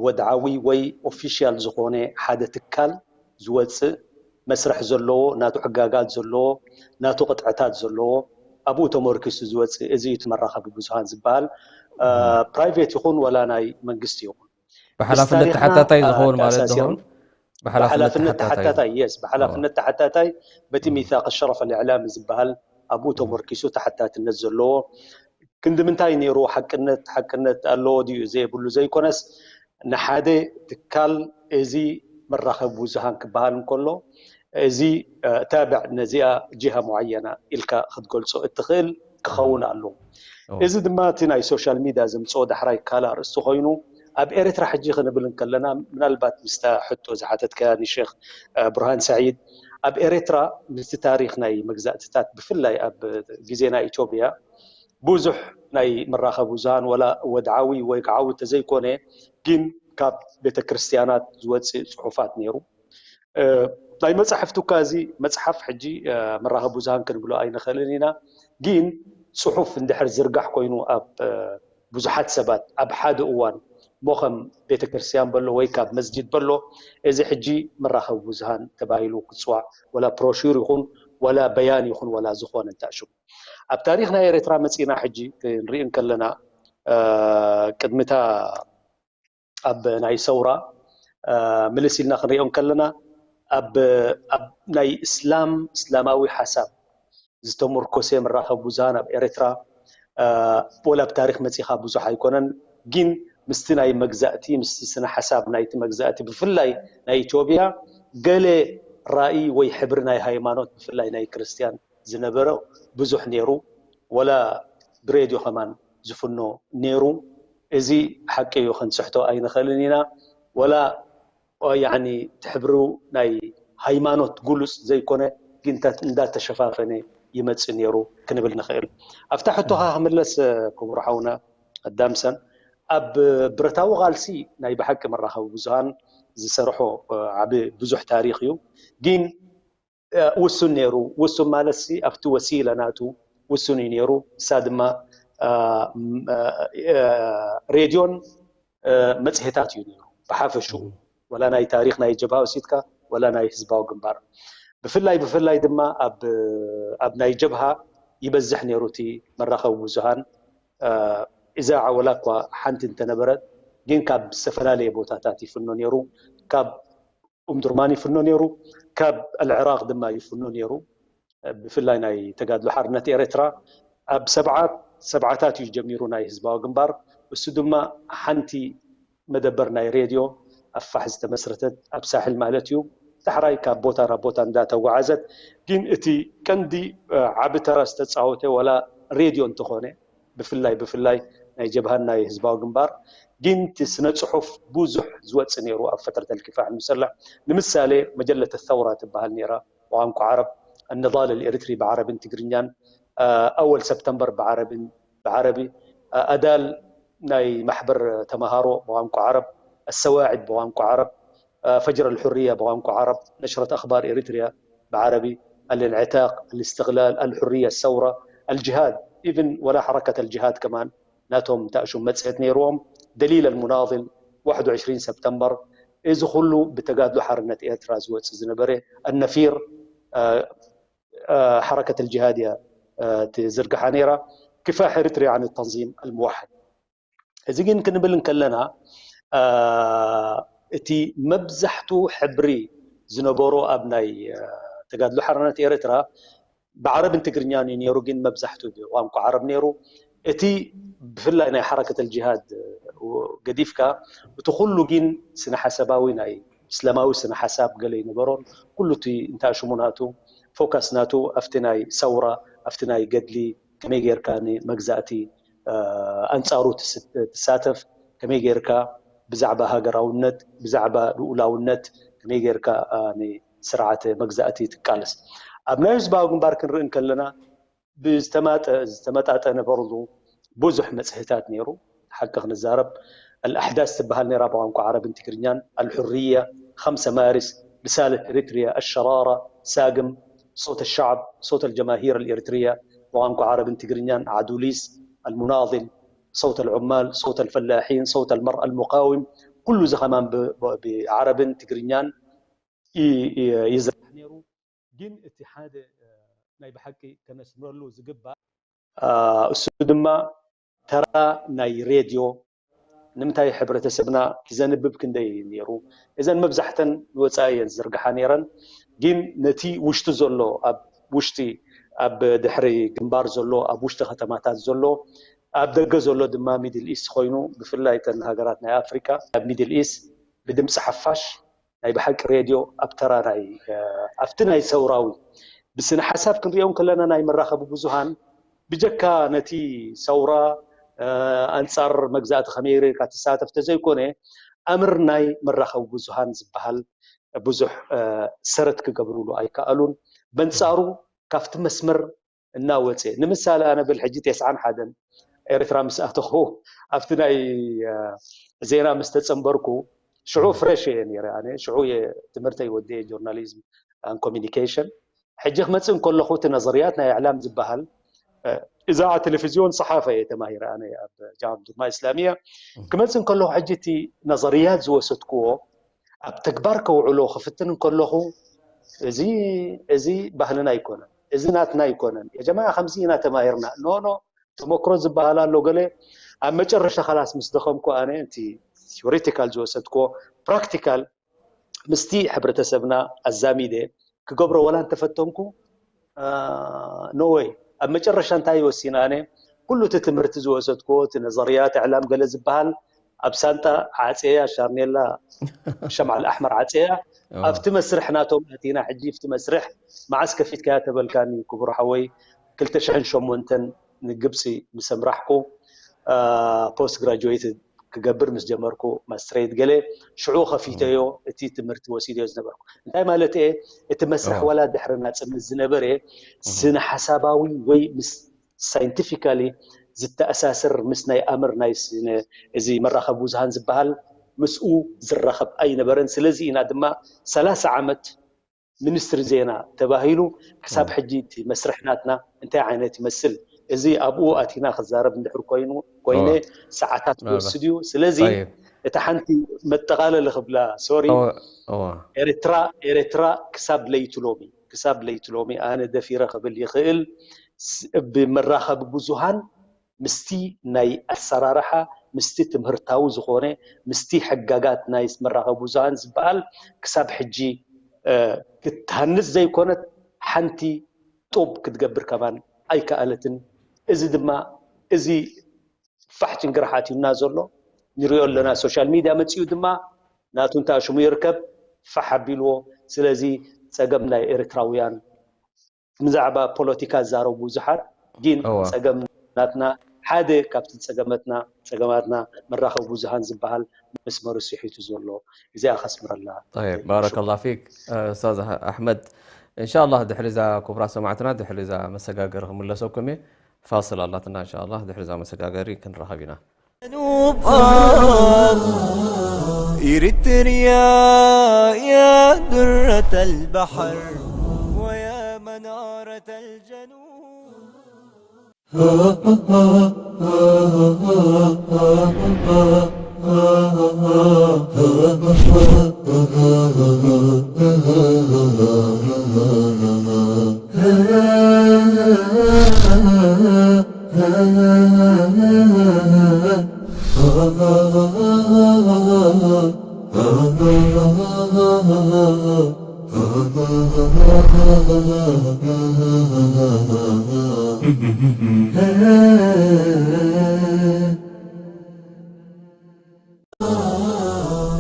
ወድዓዊ ወይ ኦፊሻል ዝኾነ ሓደ ትካል ዝወፅእ መስርሕ ዘለዎ ናቱ ሕጋጋት ዘለዎ ናቱ ቅጥዕታት ዘለዎ ኣብኡ ተመርኪሱ ዝወፅእ እዚ እዩ እቲ መራኸቢ ብዙሃን ዝበሃል እ፣ ፕራይቬት ይኹን ወላ ናይ መንግስቲ ይኹን ብሓላፍነት ታሪኽና ተሓታታይ ዝኸውን ማለት ተኣሳሲሮም ዶ ብሓላፍነት ብሓላፍነት ተሓታታይ ተሓታታይ የስ ብሓላፍነት ተሓታታይ በቲ ሚታቅ ሸረፍ ልዕላም ዝበሃል ኣብኡ ተመርኪሱ ተሓታትነት ዘለዎ ክንዲ ምንታይ ነይሩ ሓቅነት ሓቅነት ኣለዎ ድዩ ዘይብሉ ዘይኮነስ ንሓደ ትካል እዚ መራኸቢ ብዙሃን ክበሃል እንከሎ እዚ እ፣ ታብዕ ነዚኣ ጂሃ ሙዓየና ኢልካ ክትገልጾ እትኽእል ክኸውን ኣለዎ እዚ ድማ እቲ ናይ ሶሻል ሚድያ ዘምፅኦ ዳሕራይ ካልእ ኣርእስቲ ኮይኑ ኣብ ኤርትራ ሕጂ ክንብል እንከለና ምናልባት ምስታ ሕቶ ዝሓተትካያ ንሼክ እ፣ ብርሃን ሰዒድ ኣብ ኤርትራ ምስቲ ታሪክ ናይ መግዛእትታት ብፍላይ ኣብ ግዜ ናይ ኢትዮጵያ ብዙሕ ናይ መራኸቢ ብዙሃን ወላ ወድዓዊ ወይ ከዓዊ ተዘይኮነ ግን ካብ ቤተክርስትያናት ዝወፅእ ፅሑፋት ነይሩ እ፣ ናይ መፅሓፍቲ እኳ እዚ መፅሓፍ ሕጂ እ፣ መራኸቢ ብዙሃን ክንብሎ ኣይንኽእልን ኢና ግን ፅሑፍ እንድሕር ዝርጋሕ ኮይኑ ኣብ እ፣ ብዙሓት ሰባት ኣብ ሓደ እዋን እሞ ከም ቤተክርስትያን በሎ ወይ ካብ መስጅድ በሎ እዚ ሕጂ መራኸቢ ብዙሃን ተባሂሉ ክፅዋዕ ወላ ፕሮሹር ይኹን ወላ በያን ይኹን ወላ ዝኾነ እንታይ ሽሙ ኣብ ታሪክ ናይ ኤርትራ መፂና ሕጂ ክንርኢ እንከለና እ፣ ቅድሚታ ኣብ ናይ ሰውራ እ፣ ምልስ ኢልና ክንሪኦ እንከለና ኣብ ኣብ ናይ እስላም እስላማዊ ሓሳብ ዝተመርኮሰ መራኸቢ ብዙሃን ኣብ ኤርትራ እ፣ ወላ ኣብ ታሪክ መፂኻ ብዙሕ ኣይኮነን ግን ምስቲ ናይ መግዛእቲ ምስቲ ስነ ሓሳብ ናይቲ መግዛእቲ ብፍላይ ናይ ኢትዮጵያ ገለ ራእይ ወይ ሕብሪ ናይ ሃይማኖት ብፍላይ ናይ ክርስትያን ዝነበረ ብዙሕ ነይሩ ወላ ብሬድዮ ከማን ዝፍኖ ነይሩ እዚ ሓቂ እዩ ክንስሕቶ ኣይንኽእልን ኢና ወላ ያኒ ትሕብሩ ናይ ሃይማኖት ጉሉፅ ዘይኮነ ግን እንዳተሸፋፈነ ይመፅእ ነይሩ ክንብል ንኽእል ኣብታ ሕቶኻ ክምለስ ክቡር ሓውና ኣዳምሰን ኣብ ብረታዊ ቃልሲ ናይ ብሓቂ መራኸቢ ብዙሃን ዝሰርሖ ዓቢ ብዙሕ ታሪክ እዩ ግን ውሱን ነይሩ ውሱን ማለት ሲ ኣብቲ ወሲለ ናቱ ውሱን እዩ ነይሩ። እሳ ድማ ሬድዮን መፅሄታት እዩ ነይሩ ብሓፈሽኡ፣ ወላ ናይ ታሪክ ናይ ጀብሃ ወሲድካ ወላ ናይ ህዝባዊ ግንባር። ብፍላይ ብፍላይ ድማ ኣብ ናይ ጀብሃ ይበዝሕ ነይሩ እቲ መራኸቢ ብዙሃን። እዛ ዓወላ እኳ ሓንቲ እንተነበረት ግን ካብ ዝተፈላለየ ቦታታት ይፍኖ ነይሩ። ካብ ኡምዱርማን ይፍኖ ነይሩ፣ ካብ ኣልዕራቕ ድማ ይፍኖ ነይሩ። ብፍላይ ናይ ተጋድሎ ሓርነት ኤርትራ ኣብ ሰብዓት ሰብዓታት እዩ ጀሚሩ ናይ ህዝባዊ ግንባር። እሱ ድማ ሓንቲ መደበር ናይ ሬድዮ ኣፋሕ ዝተመስረተት ኣብ ሳሕል ማለት እዩ። ዳሕራይ ካብ ቦታ ናብ ቦታ እንዳተጓዓዘት ግን እቲ ቀንዲ ዓቢ ተራ ዝተፃወተ ወላ ሬድዮ እንተኾነ ብፍላይ ብፍላይ ናይ ጀብሃን ናይ ህዝባዊ ግንባር ግን እቲ ስነ ፅሑፍ ብዙሕ ዝወፅእ ነይሩ ኣብ ፈትረት ኣልኪፋሕ ሙሰላሕ። ንምሳሌ መጀለት ተውራ ትበሃል ነይራ ብቋንቋ ዓረብ፣ ኣነዳል ኣልኤርትሪ ብዓረብን ትግርኛን፣ ኣወል ሰፕተምበር ብዓረብን ብዓረቢ፣ ኣዳል ናይ ማሕበር ተምሃሮ ብቋንቋ ዓረብ፣ ኣሰዋዒድ ብቋንቋ ዓረብ፣ ፈጅር ኣልሑርያ ብቋንቋ ዓረብ፣ ነሽረት ኣኽባር ኤሪትሪያ ብዓረቢ፣ ኣልእንዕታቅ፣ ኣልእስትቅላል፣ ኣልሑርያ፣ ኣሰውራ፣ ኣልጅሃድ፣ ኢቭን ወላ ሓረከት ኣልጅሃድ ከማን ናቶም ታእሹም መፅሄት ነይርዎም። ደሊል ኣልሙናል፣ ዋሕድ ወዕሽሪን ሰፕተምበር፣ እዚ ኩሉ ብተጋድሎ ሓርነት ኤርትራ ዝወፅእ ዝነበረ ኣነፊር ሓረከት ኣልጅሃድ እያ ትዝርግሓ ነይራ። ክፋሕ ኤርትርያ ዓን ተንዚም ኣልሙዋሕድ። እዚ ግን ክንብል እንከለና እቲ መብዛሕቱ ሕብሪ ዝነበሮ ኣብ ናይ ተጋድሎ ሓርነት ኤርትራ ብዓረብን ትግርኛን እዩ ነይሩ፣ ግን መብዛሕቱ ብቋንቋ ዓረብ ነይሩ። እቲ ብፍላይ ናይ ሓረከት ኣልጅሃድ ገዲፍካ እቲ ኩሉ ግን ስነ ሓሳባዊ ናይ እስላማዊ ስነ ሓሳብ ገለ ይነበሮን ኩሉ እቲ እንታይ ሽሙ ናቱ ፎካስ ናቱ ኣብቲ ናይ ሰውራ ኣብቲ ናይ ገድሊ ከመይ ጌርካ ንመግዛእቲ ኣንጻሩ ትሳተፍ፣ ከመይ ጌርካ ብዛዕባ ሃገራውነት ብዛዕባ ልኡላውነት ከመይ ጌርካ ንስርዓተ መግዛእቲ ትቃለስ። ኣብ ናይ ህዝባዊ ግንባር ክንርኢ እንከለና ብዝተማጠ ዝተመጣጠነ በርዙ ብዙሕ መጽሔታት ነይሩ። ሓቂ ክንዛረብ ኣልኣሕዳስ ትበሃል ነይራ ብቋንቋ ዓረብን ትግርኛን፣ ኣልሑርያ፣ ኸምሰ ማርስ፣ ርሳለት ኤሪትሪያ፣ ኣሸራራ፣ ሳግም፣ صوت الشعب، صوت الجماهير الإريترية ብቋንቋ ዓረብን ትግርኛን፣ ዓዱሊስ፣ ኣልሙናል፣ صوت العمال، صوت الفلاحين، صوت المرأة المقاوم፣ ኩሉ እዚ ከማን ብዓረብን ትግርኛን ይዝራሕ ነይሩ። ግን እቲ ሓደ ናይ ብሓቂ ከነስምረሉ ዝግባእ እሱ ድማ ተራ ናይ ሬድዮ ንምንታይ ሕብረተሰብና ዘንብብ ክንደይ ነይሩ? እዘን መብዛሕተን ንወፃኢ እየን ዝዝርግሓ ነይረን። ግን ነቲ ውሽጢ ዘሎ ኣብ ውሽጢ ኣብ ድሕሪ ግንባር ዘሎ ኣብ ውሽጢ ከተማታት ዘሎ ኣብ ደገ ዘሎ ድማ ሚድል ኢስት ኮይኑ ብፍላይ እተን ሃገራት ናይ ኣፍሪካ ኣብ ሚድል ኢስት ብድምፂ ሓፋሽ ናይ ብሓቂ ሬድዮ ኣብ ተራ ናይ ኣብቲ ናይ ሰውራዊ ብስነ ሓሳብ ክንሪኦ ከለና ናይ መራኸቢ ብዙሃን ብጀካ ነቲ ሰውራ ኣንጻር መግዛእቲ ከመይ ርካ ትሳተፍ ተዘይኮነ ኣምር ናይ መራኸቢ ብዙሃን ዝበሃል ብዙሕ ሰረት ክገብርሉ ኣይከኣሉን። በንጻሩ ካብቲ መስመር እናወፀ ንምሳሌ ኣነ ብል ሕጂ ተስዓን ሓደን ኤርትራ ምስ ኣተኹ ኣብቲ ናይ ዜና ምስ ተፀንበርኩ ሽዑ ፍሬሽ እየ ነይረ ኣነ ሽዑ ትምህርተይ ወዲየ ጆርናሊዝም ኮሚኒኬሽን። ሕጂ ክመፅእ እንከለኹ እቲ ነዘርያት ናይ እዕላም ዝበሃል እዛዓ ቴሌቪዝዮን ሰሓፈ እየ ተማሂረ ኣነ ኣብ ጃምዓ ዱማ እስላሚያ። ክመፅእ እንከለኹ ሕጂ እቲ ነዘርያት ዝወሰድክዎ ኣብ ተግባር ከውዕሎ ክፍትን እንከለኹ እዚ እዚ ባህልና ኣይኮነን፣ እዚ ናትና ኣይኮነን። የጀማዓ ከምዚ ኢና ተማሂርና። ኖ ኖ ተመክሮ ዝበሃል ኣሎ ገለ ኣብ መጨረሻ ከላስ ምስ ደኸምኩ ኣነ እቲ ቲዮሪቲካል ዝወሰድክዎ ፕራክቲካል ምስቲ ሕብረተሰብና ኣዛሚደ ክገብሮ ወላ እንተፈተንኩ ኖወይ ኣብ መጨረሻ እንታይ ወሲነ ኣነ ኩሉ እቲ ትምህርቲ ዝወሰድክዎ እቲ ነዘርያት እዕላም ገለ ዝበሃል ኣብ ሳንጣ ዓፀያ ሻርኔላ ሸምዓል ኣሕመር ዓፀያ ኣብቲ መስርሕ ናቶም ኣቲና ሕጂ ኣብቲ መስርሕ መዓስ ከፊትካያ ተበልካኒ ክቡር ሓወይ ክልተ ሽሕን ሸሞንተን ንግብፂ ምስ ኣምራሕኩ ፖስት ግራጁዌት ክገብር ምስ ጀመርኩ ማስትሬት ገለ ሽዑ ከፊተዮ እቲ ትምህርቲ ወሲደዮ ዝነበርኩ እንታይ ማለት እየ እቲ መስርሕ ዋላ ድሕሪ ናፅነት ዝነበረ ስነ ሓሳባዊ ወይ ምስ ሳይንቲፊካሊ ዝተኣሳስር ምስ ናይ ኣምር ናይ እዚ መራኸቢ ብዙሃን ዝበሃል ምስኡ ዝራኸብ ኣይነበረን። ስለዚ ኢና ድማ ሰላሳ ዓመት ሚኒስትሪ ዜና ተባሂሉ ክሳብ ሕጂ እቲ መስርሕ ናትና እንታይ ዓይነት ይመስል? እዚ ኣብኡ ኣቲና ክዛረብ እንድሕር ኮይኑ ኮይነ ሰዓታት ክወስድ እዩ። ስለዚ እታ ሓንቲ መጠቓለሊ ክብላ ሶሪ ኤርትራ ኤርትራ ክሳብ ለይቲ ሎሚ ክሳብ ለይቲ ሎሚ ኣነ ደፊረ ክብል ይኽእል ብመራኸቢ ብዙሃን ምስቲ ናይ ኣሰራርሓ ምስቲ ትምህርታዊ ዝኾነ ምስቲ ሕጋጋት ናይ መራኸቢ ብዙሃን ዝበሃል ክሳብ ሕጂ ክትሃንፅ ዘይኮነት ሓንቲ ጡብ ክትገብር ከማን ኣይከኣለትን። እዚ ድማ እዚ ፋሕ ጭንግርሓት እዩና ዘሎ ንሪኦ ኣለና። ሶሻል ሚድያ መፂኡ ድማ ናቱ እንተ ሽሙ ይርከብ ፋሕ ኣቢልዎ። ስለዚ ፀገም ናይ ኤርትራውያን ብዛዕባ ፖለቲካ ዝዛረቡ ብዙሓት ግን ፀገም ናትና ሓደ ካብቲ ፀገመትና ፀገማትና መራኸቢ ብዙሃን ዝበሃል መስመሩ ስሒቱ ዘሎ እዚኣ ከስምረላ። ባረከላ ፊክ ኡስታዝ ኣሕመድ። እንሻላ ድሕሪ ዛ ክቡራት ሰማዕትና ድሕሪ ዛ መሰጋገሪ ክምለሰኩም እየ። ፋስል ኣላትና እንሻላ ድሕሪ ዛ መሰጋገሪ ክንራኸብ ኢና። إريتريا يا درة البحر ويا منارة الجنوب.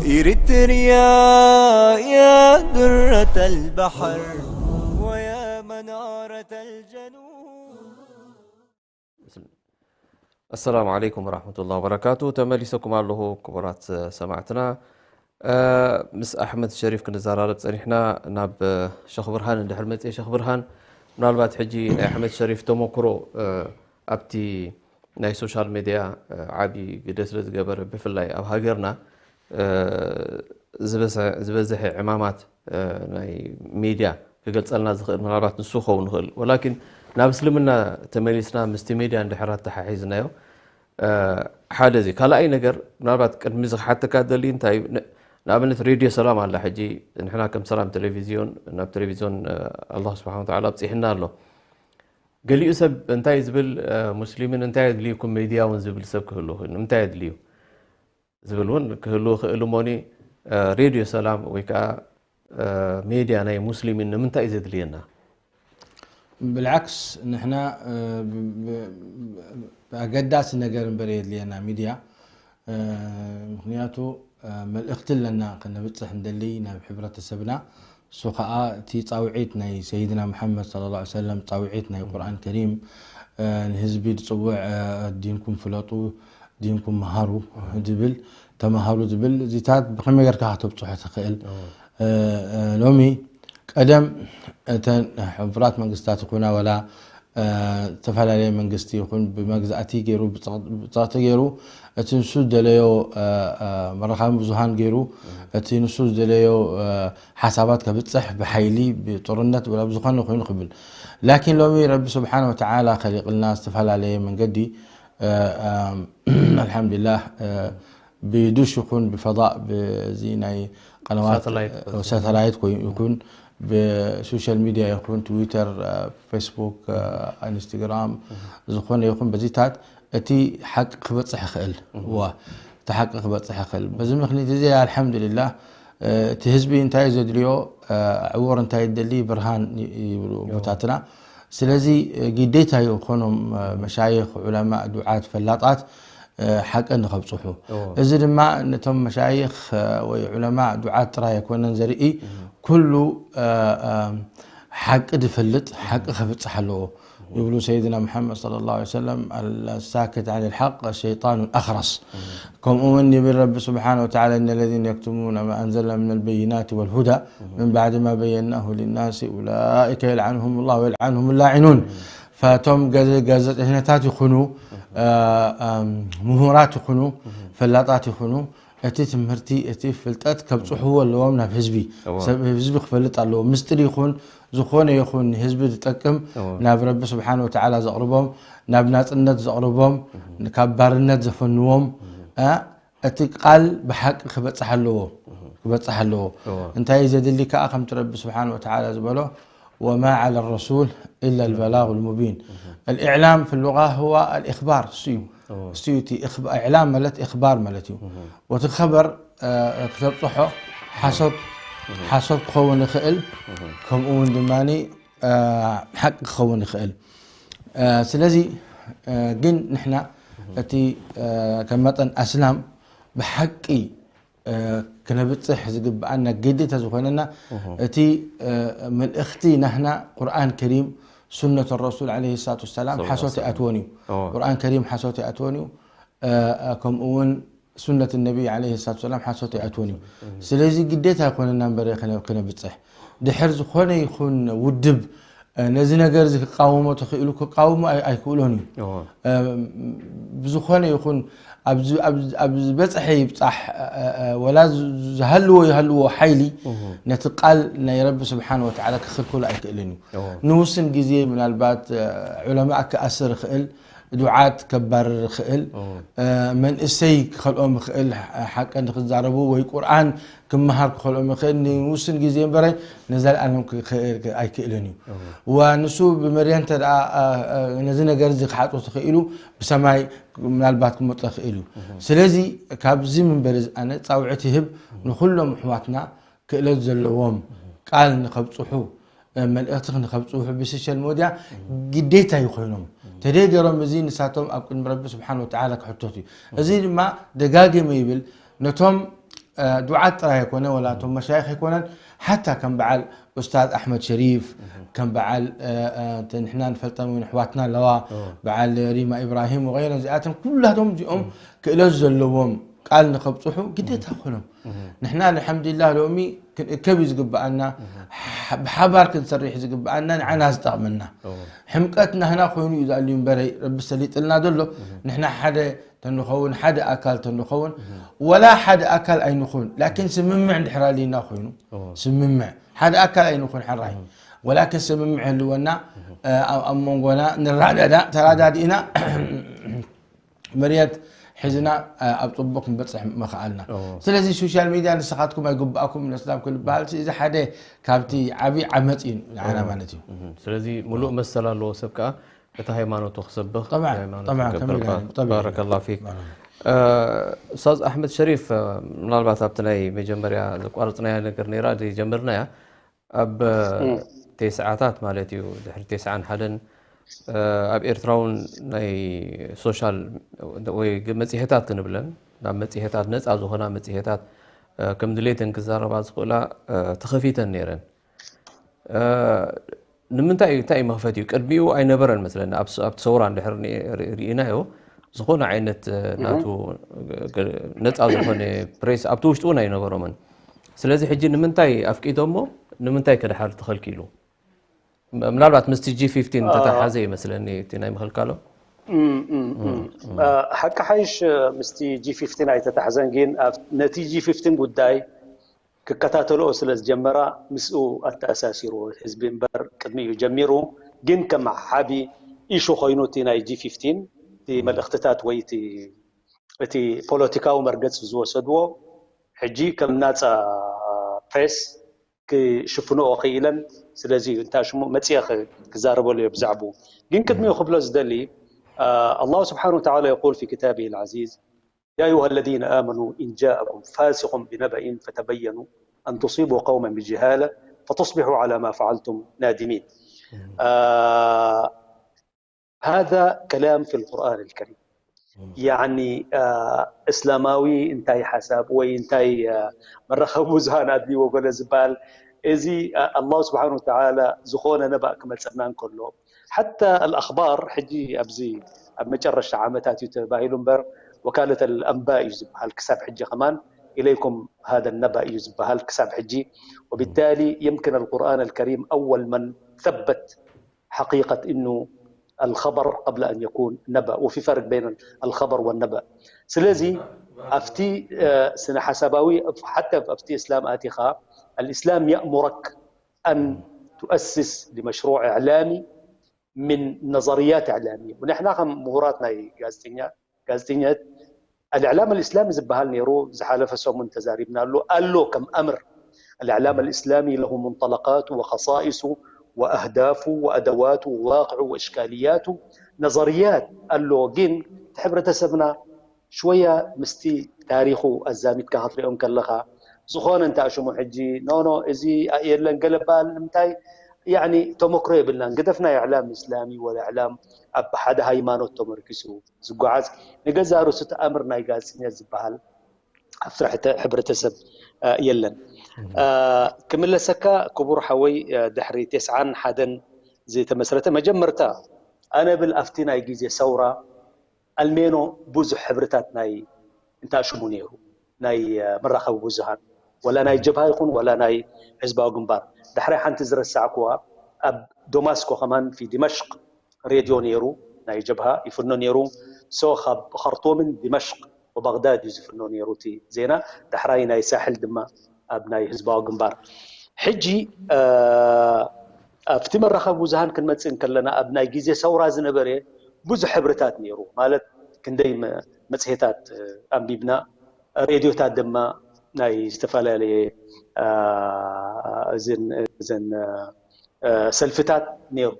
إريتريا يا درة البحر ويا منارة الجنوب. السلام عليكم ورحمة الله وبركاته. ተመሊሰኩም ኣለኹ ክቡራት ሰማዕትና። ምስ ኣሕመድ ሸሪፍ ክንዘራረብ ፀኒሕና ናብ ሸኽ ብርሃን እንድሕር መፅየ ሸኽ ብርሃን ምናልባት ሕጂ ናይ ኣሕመድ ሸሪፍ ተመክሮ ኣብቲ ናይ ሶሻል ሜድያ ዓብዪ ግደ ስለ ዝገበረ ብፍላይ ኣብ ሃገርና ዝበዝሐ ዕማማት ናይ ሜድያ ክገልፀልና ዝኽእል ምናልባት ንሱ ክኸውን ይኽእል ወላኪን ናብ እስልምና ተመሊስና ምስቲ ሜድያ እንድሕር ኣተሓሒዝናዮ ሓደ እዚ ካልኣይ ነገር ምናልባት ቅድሚ እዚ ክሓተካ ደሊ እንታይ ንኣብነት ሬድዮ ሰላም ኣላ ሕጂ ንሕና ከም ሰላም ቴሌቪዝዮን ናብ ቴሌቪዝዮን ኣላህ ስብሓን ወተዓላ ኣብፂሕና ኣሎ ገሊኡ ሰብ እንታይ ዝብል ሙስሊምን እንታይ ኣድልዩኩም ሜድያ እውን ዝብል ሰብ ክህሉ ይኽእል ንምንታይ ኣድልዩ ዝብል እውን ክህሉ ይኽእል እሞኒ ሬድዮ ሰላም ወይ ከዓ ሜድያ ናይ ሙስሊሚን ንምንታይ እዩ ዘድልየና? ብልዓክስ ንሕና ብኣገዳሲ ነገር እምበር የድልየና ሚድያ ምክንያቱ መልእኽቲ ኣለና ከነብፅሕ እንደሊ ናብ ሕብረተሰብና እሱ ከዓ እቲ ፃውዒት ናይ ሰይድና መሓመድ صلى الله عليه وسلم ፃውዒት ናይ ቁርኣን ከሪም ንህዝቢ ዝፅውዕ ዲንኩም ፍለጡ ዲንኩም መሃሩ ዝብል ተመሃሩ ዝብል እዚታት ብከመይ ገርካ ከተብፅሖ ትኽእል ሎሚ ቀደም እተን ሕቡራት መንግስታት ይኹና ወላ ዝተፈላለየ መንግስቲ ይኹን ብመግዛእቲ ገይሩ ብፀቕጢ ገይሩ እቲ ንሱ ዝደለዮ መራኻቢ ብዙሃን ገይሩ እቲ ንሱ ዝደለዮ ሓሳባት ከብፅሕ ብሓይሊ ብጦርነት ወላ ብዝኾነ ኮይኑ ክብል ላኪን ሎሚ ረቢ ስብሓን ወተዓላ ከሊቕልና ዝተፈላለየ መንገዲ ኣልሓምዱሊላህ ብዱሽ ይኹን ብፈضاء በዚ ናይ ቀነዋት ሳተላይት ይኹን ብሶሻል ሚድያ ይኹን ትዊተር ፌስቡክ ኢንስታግራም ዝኾነ ይኹን በዚታት እቲ ሓቂ ክበፅሕ ይኽእል ዋ እቲ ሓቂ ክበፅሕ ይኽእል በዚ ምክንያት እዚ ኣልሓምዱሊላህ እቲ ህዝቢ እንታይ ዘድልዮ ዕውር እንታይ ደሊ ብርሃን ይብሉ ኣቦታትና ስለዚ ግዴታ እዩ ኮኖም መሻይኽ ዑለማ ዱዓት ፈላጣት ሓቂ ንኸብፅሑ እዚ ድማ ነቶም መሻይኽ ወይ ዑለማ ዱዓት ጥራይ ኣይኮነን ዘርኢ ኩሉ ሓቂ ዝፈልጥ ሓቂ ከብፅሕ ኣለዎ ይብሉ ሰይድና ሙሓመድ صلى الله عليه وسلم الساكت عن الحق شيطان أخرس ከምኡ እውን ይብል ረቢ ስብሓን ወተዓላ إن الذين يكتمون ما أنزلنا من البينات والهدى من بعد ما بيناه للناس أولئك يلعنهم الله ويلعنهم اللاعنون ፈቶም ጋዜጠኛታት ይኹኑ ምሁራት ይኹኑ ፈላጣት ይኹኑ እቲ ትምህርቲ፣ እቲ ፍልጠት ከብፅሕዎ ኣለዎም ናብ ህዝቢ። ሰብ ህዝቢ ክፈልጥ ኣለዎ። ምስጢር ይኹን ዝኾነ ይኹን ንህዝቢ ዝጠቅም ናብ ረቢ ስብሓን ወተዓላ ዘቕርቦም፣ ናብ ናፅነት ዘቕርቦም፣ ካብ ባርነት ዘፈንዎም፣ እ፣ እቲ ቃል ብሓቂ ክበፅሕ ኣለዎ፣ ክበፅሕ ኣለዎ። እንታይ እዩ ዘድሊ ከዓ? ከምቲ ረቢ ስብሓን ወተዓላ ዝበሎ፣ ወማ ዓላ ረሱል ኢላ ልበላጉ ልሙቢን። الإعلام في اللغة هو الإخبار، እሱ እዩ። እሱ እዩ እቲ እኽባ-፣ إعلام ማለት إخبار ማለት እዩ። ወቲ ኸበር፣ እ፣ ክተብፅሖ ሓሶት፣ ሓሶት ክኸውን ይኽእል፣ ከምኡ እውን ድማ፣ እ፣ ሓቂ ክኸውን ይኽእል። እ፣ ስለዚ፣ እ፣ ግን ንሕና እቲ፣ እ፣ ከም መጠን ኣስላም ብሓቂ፣ እ፣ ክነብፅሕ ዝግብኣና ግዴታ ዝኾነና እቲ፣ እ፣ መልእኽቲ ናህና ቁርኣን ከሪም ሱነት ረሱል ዓለይሂ ሰላቱ ወሰላም ሓሶት ኣይኣትዎን እዩ። ቁርኣን ከሪም ሓሶት ኣይኣትዎን እዩ። እ፣ እ፣ ከምኡ እውን ሱነት ነቢ ዓለይሂ ሰላቱ ወሰላም ሓሶት ኣይኣትዎን እዩ። ስለዚ ግዴታ ኣይኮነና እምበር ክነ-፣ ክነብፅሕ። ድሕር ዝኾነ ይኹን ውድብ፣ እ፣ ነዚ ነገር እዚ ክቃወሞ ተኽኢሉ ክቃወሞ ኣይ-፣ ኣይክእሎን እዩ። እ፣ ብዝኾነ ይኹን ኣብዚ፣ ኣብ፣ ኣብ ዝበፅሐ ይብፃሕ፣ እ፣ እ፣ እ፣ ወላ ዝ-፣ ዝሃልዎ ይሃልዎ ሓይሊ ነቲ ቃል ናይ ረቢ ስብሓን ወተዓላ ክኽልክሎ ኣይክእልን እዩ። ንውስን ግዜ ምናልባት፣ እ፣ ዑለማእ ክኣስር ይኽእል፣ ዱዓት ከባርር ይኽእል፣ እ፣ መንእሰይ ክኸልኦም ይኽእል፣ ሓ-፣ ሓቂ ንክዛረቡ ወይ ቁርኣን ክመሃር ክኸልኦም ይኽእል፣ ንውስን ግዜ እምበረ ንዘለኣለም ክኽእል ኣይክእልን እዩ። ዋ ንሱ ብመርያ እንተ ደኣ፣ እ፣ እ፣ ነዚ ነገር እዚ ክሓጦ ተኽኢሉ ብሰማይ ምናልባት ክመጦ ይኽእል እዩ። ስለዚ ካብዚ ምንበሪ ኣነ ፃውዒት ይህብ ንኩሎም ኣሕዋትና ክእለት ዘለዎም ቃል ንኸብፅሑ፣ እ፣ መልእኽቲ ንኸብፅሑ ብሶሻል ሜድያ ግዴታ ይኾይኖም። ተደይ ገይሮም እዚ ንሳቶም ኣብ ቅድሚ ረቢ ስብሓን ወተዓላ ክሕተቱ እዩ። እዚ ድማ ደጋጊመ ይብል ነቶም፣ እ፣ ዱዓት ጥራይ ኣይኮነ ወላ ነቶም መሻይኽ ኣይኮነን፣ ሓታ ከም በዓል ኡስታዝ ኣሕመድ ሸሪፍ፣ ከም በዓል፣ እ፣ እ፣ እቲ ንሕና ንፈልጠን እውን ኣሕዋትና ኣለዋ፣ በዓል ሪማ ኢብራሂም ወገይረን፣ እዚኣቶም ኩላቶም እዚኦም ክእለት ዘለዎም ቃል ንኸብፅሑ ግዴታ ኮኖም። ንሕና ኣልሓምዱሊላህ ሎሚ ክንእከብ እዩ ዝግብኣና። ሓ-፣ ብሓባር ክንሰርሕ ዝግብኣና ንዓና ዝጠቕመና። ሕምቀት ናህና ኮይኑ እዩ ዝኣልዩ እምበረ ረቢ ሰሊጥልና ዘሎ። ንሕና ሓደ ተንኸውን፣ ሓደ ኣካል ተንኸውን፣ ወላ ሓደ ኣካል ኣይንኹን፣ ላኪን ስምምዕ እንድሕር ኣልዩና ኮይኑ፣ ስምምዕ ሓደ ኣካል ኣይንኹን ሕራይ፣ ወላኪን ስምምዕ ህልወና፣ እ፣ ኣብ፣ ኣብ መንጎና ንራዳዳ፣ ተራዳዲእና መርየት ሒዝና፣ እ፣ ኣብ ፅቡቅ ክንበፅሕ ምኽኣልና። ስለዚ ሶሻል ሚድያ ንስኻትኩም ኣይግብኣኩም ነስላም ክልበሃል፣ እዚ ሓደ ካብቲ ዓብዪ ዓመፅ እዩ ንዓና ማለት እዩ። ስለዚ ሙሉእ መሰል ኣለዎ ሰብ ከዓ እቲ ሃይማኖቱ ክሰብኽ፣ ጠብዓን፣ ሃይማኖቱ ጠብዓን፣ ከመይ ክገብር። ኢልና፣ ጠብዓን። ባረከላሁ ፊክ። ባረከላሁ። እ፣ ኡስታዝ ኣሕመድ ሸሪፍ፣ እ፣ ምናልባት ኣብቲ ናይ መጀመርያ ዘቋረፅናያ ነገር ነይራ፣ ዘይጀመርናያ፣ ኣብ፣ እ፣ እም። ቴስዓታት ማለት እዩ፣ ድሕሪ ቴስዓን ሓደን፣ እ፣ ኣብ ኤርትራ እውን ናይ ሶሻል ወይ መፅሄታት ክንብለን፣ ናብ መፅሄታት፣ ነፃ ዝኾና መፅሄታት፣ እ፣ ከም ድሌተን ክዛረባ ዝኽእላ፣ እ፣ ተኸፊተን ነይረን። እ፣ ንምንታይ እዩ፣ እንታይ እዩ መኽፈቲኡ? ቅድሚኡ ኣይነበረን መስለኒ። ኣብ ስ-፣ ኣብቲ ሰውራ እንድሕር ኒ-፣ ሪ-፣ ርኢናዮ፣ ዝኾነ ዓይነት፣ እ፣ ናቱ ገ-፣ ነፃ ዝኾነ ፕሬስ ኣብቲ ውሽጡ እውን ኣይነበሮምን። ስለዚ ሕጂ ንምንታይ ኣፍቂዶሞ? ንምንታይ ከድሓር ተኸልኪሉ? ም-፣ ምናልባት ምስቲ ጂ ፊፍቲን ተተሓዘ ይመስለኒ እቲ ናይ ምኽልካሎ። እም፣ እም፣ እም። እም። እ፣ ሓቂ ሓይሽ፣ እ፣ ምስቲ ጂ ፊፍቲን ኣይተታሕዘን፣ ግን ኣብ፣ ነቲ ጂ ፊፍቲን ጉዳይ ክከታተልኦ ስለ ዝጀመራ ምስኡ ኣተኣሳሲርዎ ህዝቢ እምበር ቅድሚኡ ጀሚሩ። ግን ከም ዓቢ ኢሹ ኮይኑ እቲ ናይ ጂ ፊፍቲን እቲ እም። መልእኽትታት ወይ እቲ፣ እቲ ፖለቲካዊ መርገጺ ዝወሰድዎ ሕጂ ከም ናጻ ፕሬስ ክሽፍንኦ ክኢለን። ስለዚ እዩ እንታ ሽሙ መጽየ ክ-፣ ክዛረበሉ እየ ብዛዕባኡ። ግን ቅድሚኡ ክብሎ ዝደሊ፣ አ፣ ኣላሁ ስብሓን ወተዓላ የቁል ፊ ክታቢሂ ልዓዚዝ፣ يا أيها الذين آمنوا إن جاءكم فاسق بنبأ فتبينوا أن تصيبوا قوما بجهالة فتصبحوا على ما فعلتم نادمين. آه، هذا كلام في القرآن الكريم. يعني، آه، እስላማዊ እንታይ ሓሳብ ወይ እንታይ፣ آه، መራኸቢ ብዙሃን ኣድልይዎ ገለ ዝበሃል፣ እዚ፣ آه፣ ኣላሁ ስብሓን ወተዓላ ዝኾነ ነባእ ክመፀና እንከሎ፣ ሓታ ኣልኣኽባር ሕጂ ኣብዚ ኣብ መጨረሻ ዓመታት እዩ ተባሂሉ እምበር፣ ወካለት ኣልኣንባ እዩ ዝበሃል ክሳብ ሕጂ ከማን፣ ኢለይኩም ሃደ ነባ እዩ ዝበሃል ክሳብ ሕጂ። ወብታሊ የምክን ኣልቁርኣን ኣልከሪም ኣወል መን ثبت حقيقة إنه الخبر قبل أن يكون نبأ، وفي فرق بين الخبر والنبأ. ስለዚ ኣብቲ ስነ ሓሳባዊ ሓታ ኣብቲ እስላም ኣቲኻ الإسلام يأمرك أن تؤسس لمشروع إعلامي من نظريات إعلامية. ونحن ከም ምሁራት ናይ ጋዜጠኛ ጋዜጠኛት الإعلام الإسلامي ዝበሃል ነይሩ ዝሓለፈ ሰሙን ተዛሪብናሉ ኣሎ ከም أمر الإعلام الإسلامي له منطلقات وخصائص وأهداف وأدوات وواقع وإشكاليات نظريات ኣሎ ግን እቲ ሕብረተሰብና ሽወያ ምስቲ ታሪኹ ኣዛሚድካ ክትሪኦ ከለኻ ዝኾነ እንተ ሽሙ ሕጂ ኖ ኖ እዚ የለን ገለ በሃል ንምንታይ ያኒ ተመክሮ የብልናን ግደፍ ናይ إعلام إسلامي ولا إعلام ኣብ ሓደ ሃይማኖት ተመርኪሱ ዝጓዓዝ ንገዛ ርእሱ እቲ أمر ናይ ጋዜጠኛ ዝበሃል ኣብ ስራሕ ሕብረተሰብ የለን ክምለሰካ ክቡር ሓወይ ድሕሪ ተስዓን ሓደን ዝተመስረተ መጀመርታ ኣነ ብል ኣብቲ ናይ ግዜ ሰውራ ኣልሜኖ ብዙሕ ሕብርታት ናይ እንታ ሽሙ ነይሩ ናይ መራኸቢ ብዙሃን ወላ ናይ ጀብሃ ይኹን ወላ ናይ ህዝባዊ ግንባር ዳሕራይ ሓንቲ ዝረሳዕኩዋ ኣብ ዶማስኮ ከማን ፊ ዲመሽቅ ሬድዮ ነይሩ ናይ ጀብሃ ይፍኖ ነይሩ ሶ ካብ ኸርቶምን ዲመሽቅ ወባግዳድ እዩ ዝፍኖ ነይሩ እቲ ዜና ዳሕራይ ናይ ሳሕል ድማ ኣብ ናይ ህዝባዊ ግንባር ሕጂ ኣብቲ መራኸቢ ብዙሃን ክንመፅእ እንከለና ኣብ ናይ ግዜ ሰውራ ዝነበረ ብዙሕ ሕብርታት ነይሩ ማለት ክንደይ መፅሄታት ኣንቢብና ሬድዮታት ድማ ናይ ዝተፈላለየ እዘን ሰልፍታት ነይሩ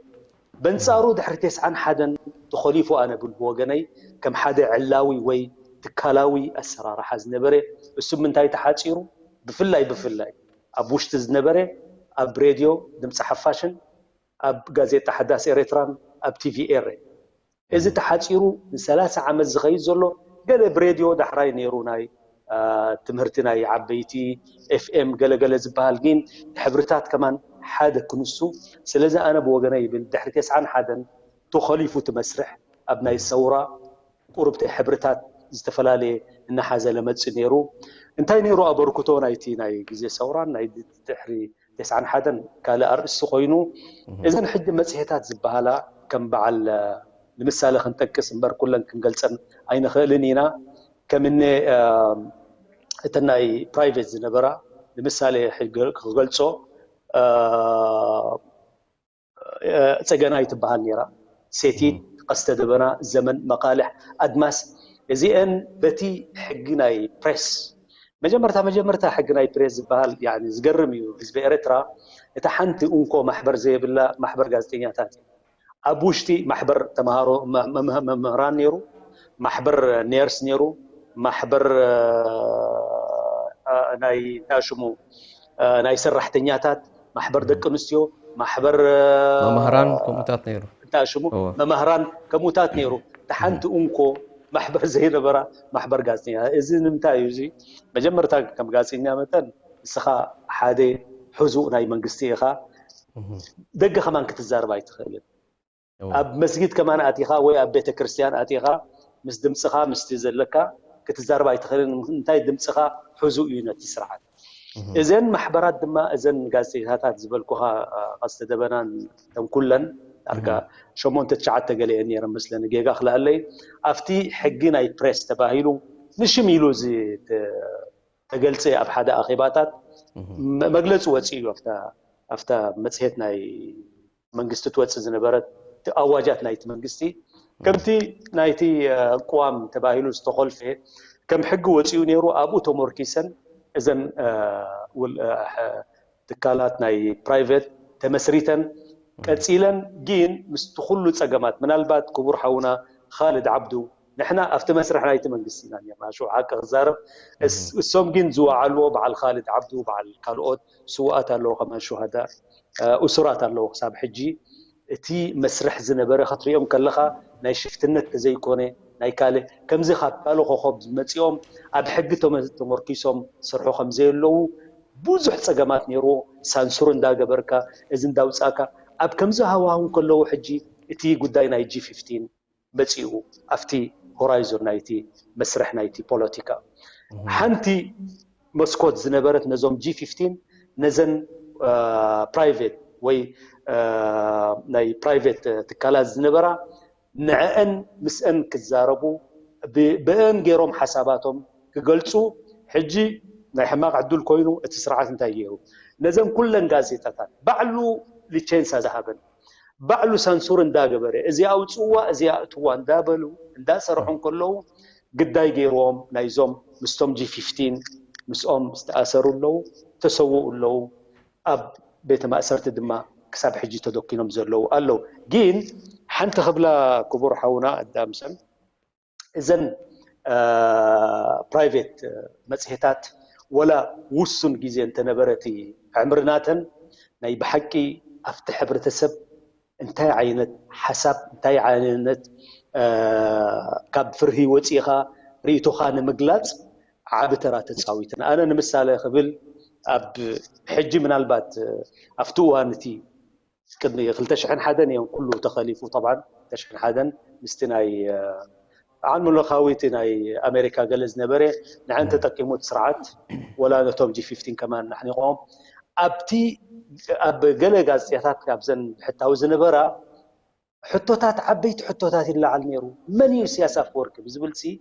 በንፃሩ ድሕሪ ተስዓን ሓደን ተኾሊፉ ኣነ ብል ብወገነይ ከም ሓደ ዕላዊ ወይ ትካላዊ ኣሰራርሓ ዝነበረ እሱ ምንታይ ተሓፂሩ ብፍላይ ብፍላይ ኣብ ውሽጢ ዝነበረ ኣብ ሬድዮ ድምፂ ሓፋሽን ኣብ ጋዜጣ ሓዳስ ኤርትራን ኣብ ቲቪ ኤረ እዚ ተሓፂሩ ንሰላሳ ዓመት ዝኸይድ ዘሎ ገለ ብሬድዮ ዳሕራይ ነይሩ ናይ ትምህርቲ ናይ ዓበይቲ ኤፍኤም ገለገለ ዝበሃል ግን ሕብርታት ከማን ሓደ ክንሱ ስለዚ ኣነ ብወገነ ይብል ድሕሪ ተስዓን ሓደን ተኸሊፉ እቲ መስርሕ ኣብ ናይ ሰውራ ቁርብቲ ሕብርታት ዝተፈላለየ እናሓዘለ መፅእ ነይሩ እንታይ ነይሩ ኣበርክቶ ናይቲ ናይ ግዜ ሰውራን ናይ ድሕሪ ተስዓን ሓደን ካልእ ኣርእስቲ ኮይኑ እዘን ሕጂ መፅሄታት ዝበሃላ ከም በዓል ንምሳሌ ክንጠቅስ እምበር ኩለን ክንገልፀን ኣይንኽእልን ኢና ከምኒ እተን ናይ ፕራይቬት ዝነበራ ንምሳሌ ክገልፆ ፀገናይ ትበሃል ነይራ ሴቲት ቀስተ ደበና ዘመን መቃልሕ ኣድማስ እዚአን በቲ ሕጊ ናይ ፕሬስ መጀመርታ መጀመርታ ሕጊ ናይ ፕሬስ ዝበሃል ዝገርም እዩ ህዝቢ ኤርትራ እታ ሓንቲ እንኮ ማሕበር ዘይብላ ማሕበር ጋዜጠኛታት ኣብ ውሽጢ ማሕበር ተምሃሮ መምህራን ነይሩ ማሕበር ኔርስ ነይሩ ማሕበር ናይ ሽሙ ናይ ሰራሕተኛታት ማሕበር ደቂ ኣንስትዮ ማሕበር መምህራን ከምኡታት ነይሩ እንታይ ሽሙ መምህራን ከምኡታት ነይሩ እቲ ሓንቲ እንኮ ማሕበር ዘይነበራ ማሕበር ጋዜጠኛ እዚ ንምንታይ እዩ እዚ መጀመርታ ከም ጋዜጠኛ መጠን ንስኻ ሓደ ሕዙእ ናይ መንግስቲ ኢኻ ደገ ከማን ክትዛረብ ኣይትኽእልን ኣብ መስጊድ ከማን ኣቲኻ ወይ ኣብ ቤተ ክርስቲያን ኣቲኻ ምስ ድምፅኻ ምስቲ ዘለካ ክትዛረብ ኣይትኽእልን እንታይ ድምፅኻ ሕዙእ እዩ ነቲ ስርዓት እዘን ማሕበራት ድማ እዘን ጋዜጣታት ዝበልኩኻ ቀስተ ደበናን ተን ኩለን ዳርጋ ሸሞንተ ትሽዓተ ገለ እየን ነይረን መስለኒ ጌጋ ክልኣለይ ኣብቲ ሕጊ ናይ ፕሬስ ተባሂሉ ንሽም ኢሉ እዚ ተገልፀ ኣብ ሓደ ኣኼባታት መግለፂ ወፂኡ እዩ ኣብታ መፅሄት ናይ መንግስቲ ትወፅእ ዝነበረት ኣዋጃት ናይቲ መንግስቲ ከምቲ ናይቲ ቅዋም ተባሂሉ ዝተኾልፈ ከም ሕጊ ወፂኡ ነይሩ ኣብኡ ተሞርኪሰን እዘን ትካላት ናይ ፕራይቬት ተመስሪተን ቀፂለን ግን ምስቲ ኩሉ ፀገማት ምናልባት ክቡር ሓውና ካልድ ዓብዱ ንሕና ኣብቲ መስርሕ ናይቲ መንግስቲ ኢና ነርና ሽው ሓቂ ክዛረብ እሶም ግን ዝወዓልዎ በዓል ካልድ ዓብዱ በዓል ካልኦት ስውኣት ኣለዉ ከማን ሹሃዳ እሱራት ኣለዉ ክሳብ ሕጂ እቲ መስርሕ ዝነበረ ክትሪኦም ከለኻ ናይ ሽፍትነት ተዘይኮነ ናይ ካልእ ከምዚ ካብ ካልእ ኮኸብ ዝመፂኦም ኣብ ሕጊ ተመርኪሶም ስርሑ ከምዘየለዉ ብዙሕ ፀገማት ነይርዎ ሳንሱር እንዳገበርካ እዚ እንዳውፃእካ ኣብ ከምዚ ሃዋህው ከለዉ ሕጂ እቲ ጉዳይ ናይ ጂ ፊፍቲን መፂኡ ኣብቲ ሆራይዞን ናይቲ መስርሕ ናይቲ ፖለቲካ ሓንቲ መስኮት ዝነበረት ነዞም ጂ ፊፍቲን ነዘን ፕራይቬት ወይ ናይ ፕራይቬት ትካላት ዝነበራ ንዐአን ምስአን ክዛረቡ ብአን ገይሮም ሓሳባቶም ክገልፁ ሕጂ ናይ ሕማቕ ዕድል ኮይኑ እቲ ስርዓት እንታይ ገይሩ? ነዘን ኩለን ጋዜጣታት ባዕሉ ሊቸንሳ ዝሃበን ባዕሉ ሳንሱር እንዳገበረ እዚ ኣውፅዋ እዚ ኣእትዋ እንዳበሉ እንዳሰርሑ እንከለዉ ግዳይ ገይርዎም ናይዞም ምስቶም ጂ ፊፍቲን ምስኦም ዝተኣሰሩ ኣለዉ፣ ተሰውኡ ኣለዉ፣ ኣብ ቤተ ማእሰርቲ ድማ ክሳብ ሕጂ ተደኪኖም ዘለዉ ኣለዉ። ግን ሓንቲ ክብላ ክቡር ሓውና ኣዳምሰን እዘን ፕራይቬት መፅሄታት ወላ ውሱን ግዜ እንተነበረ እቲ ዕምርናተን ናይ ብሓቂ ኣብቲ ሕብረተሰብ እንታይ ዓይነት ሓሳብ እንታይ ዓይነት ካብ ፍርሂ ወፂእኻ ርእቶኻ ንምግላፅ ዓቢ ተራ ተፃዊትን። ኣነ ንምሳሌ ክብል ኣብ ሕጂ ምናልባት ኣብቲ እዋን እቲ ቅድሚ ክልተ ሽሕን ሓደን እዮም ኩሉ ተኸሊፉ። ጠብዓን ክልተ ሽሕን ሓደን ምስቲ ናይ ዓለምለኻዊ እቲ ናይ ኣሜሪካ ገለ ዝነበረ ንዐን ተጠቂሙ እቲ ስርዓት ወላ ነቶም ጂ ፊፍቲን ከማን ኣሕኒቖም ኣብቲ ኣብ ገለ ጋዜጣታት ካብዘን ብሕታዊ ዝነበራ ሕቶታት ዓበይቲ ሕቶታት ይለዓል ነይሩ። መን እዩ ኢሳያስ ኣፈወርቂ ብዝብል ሲ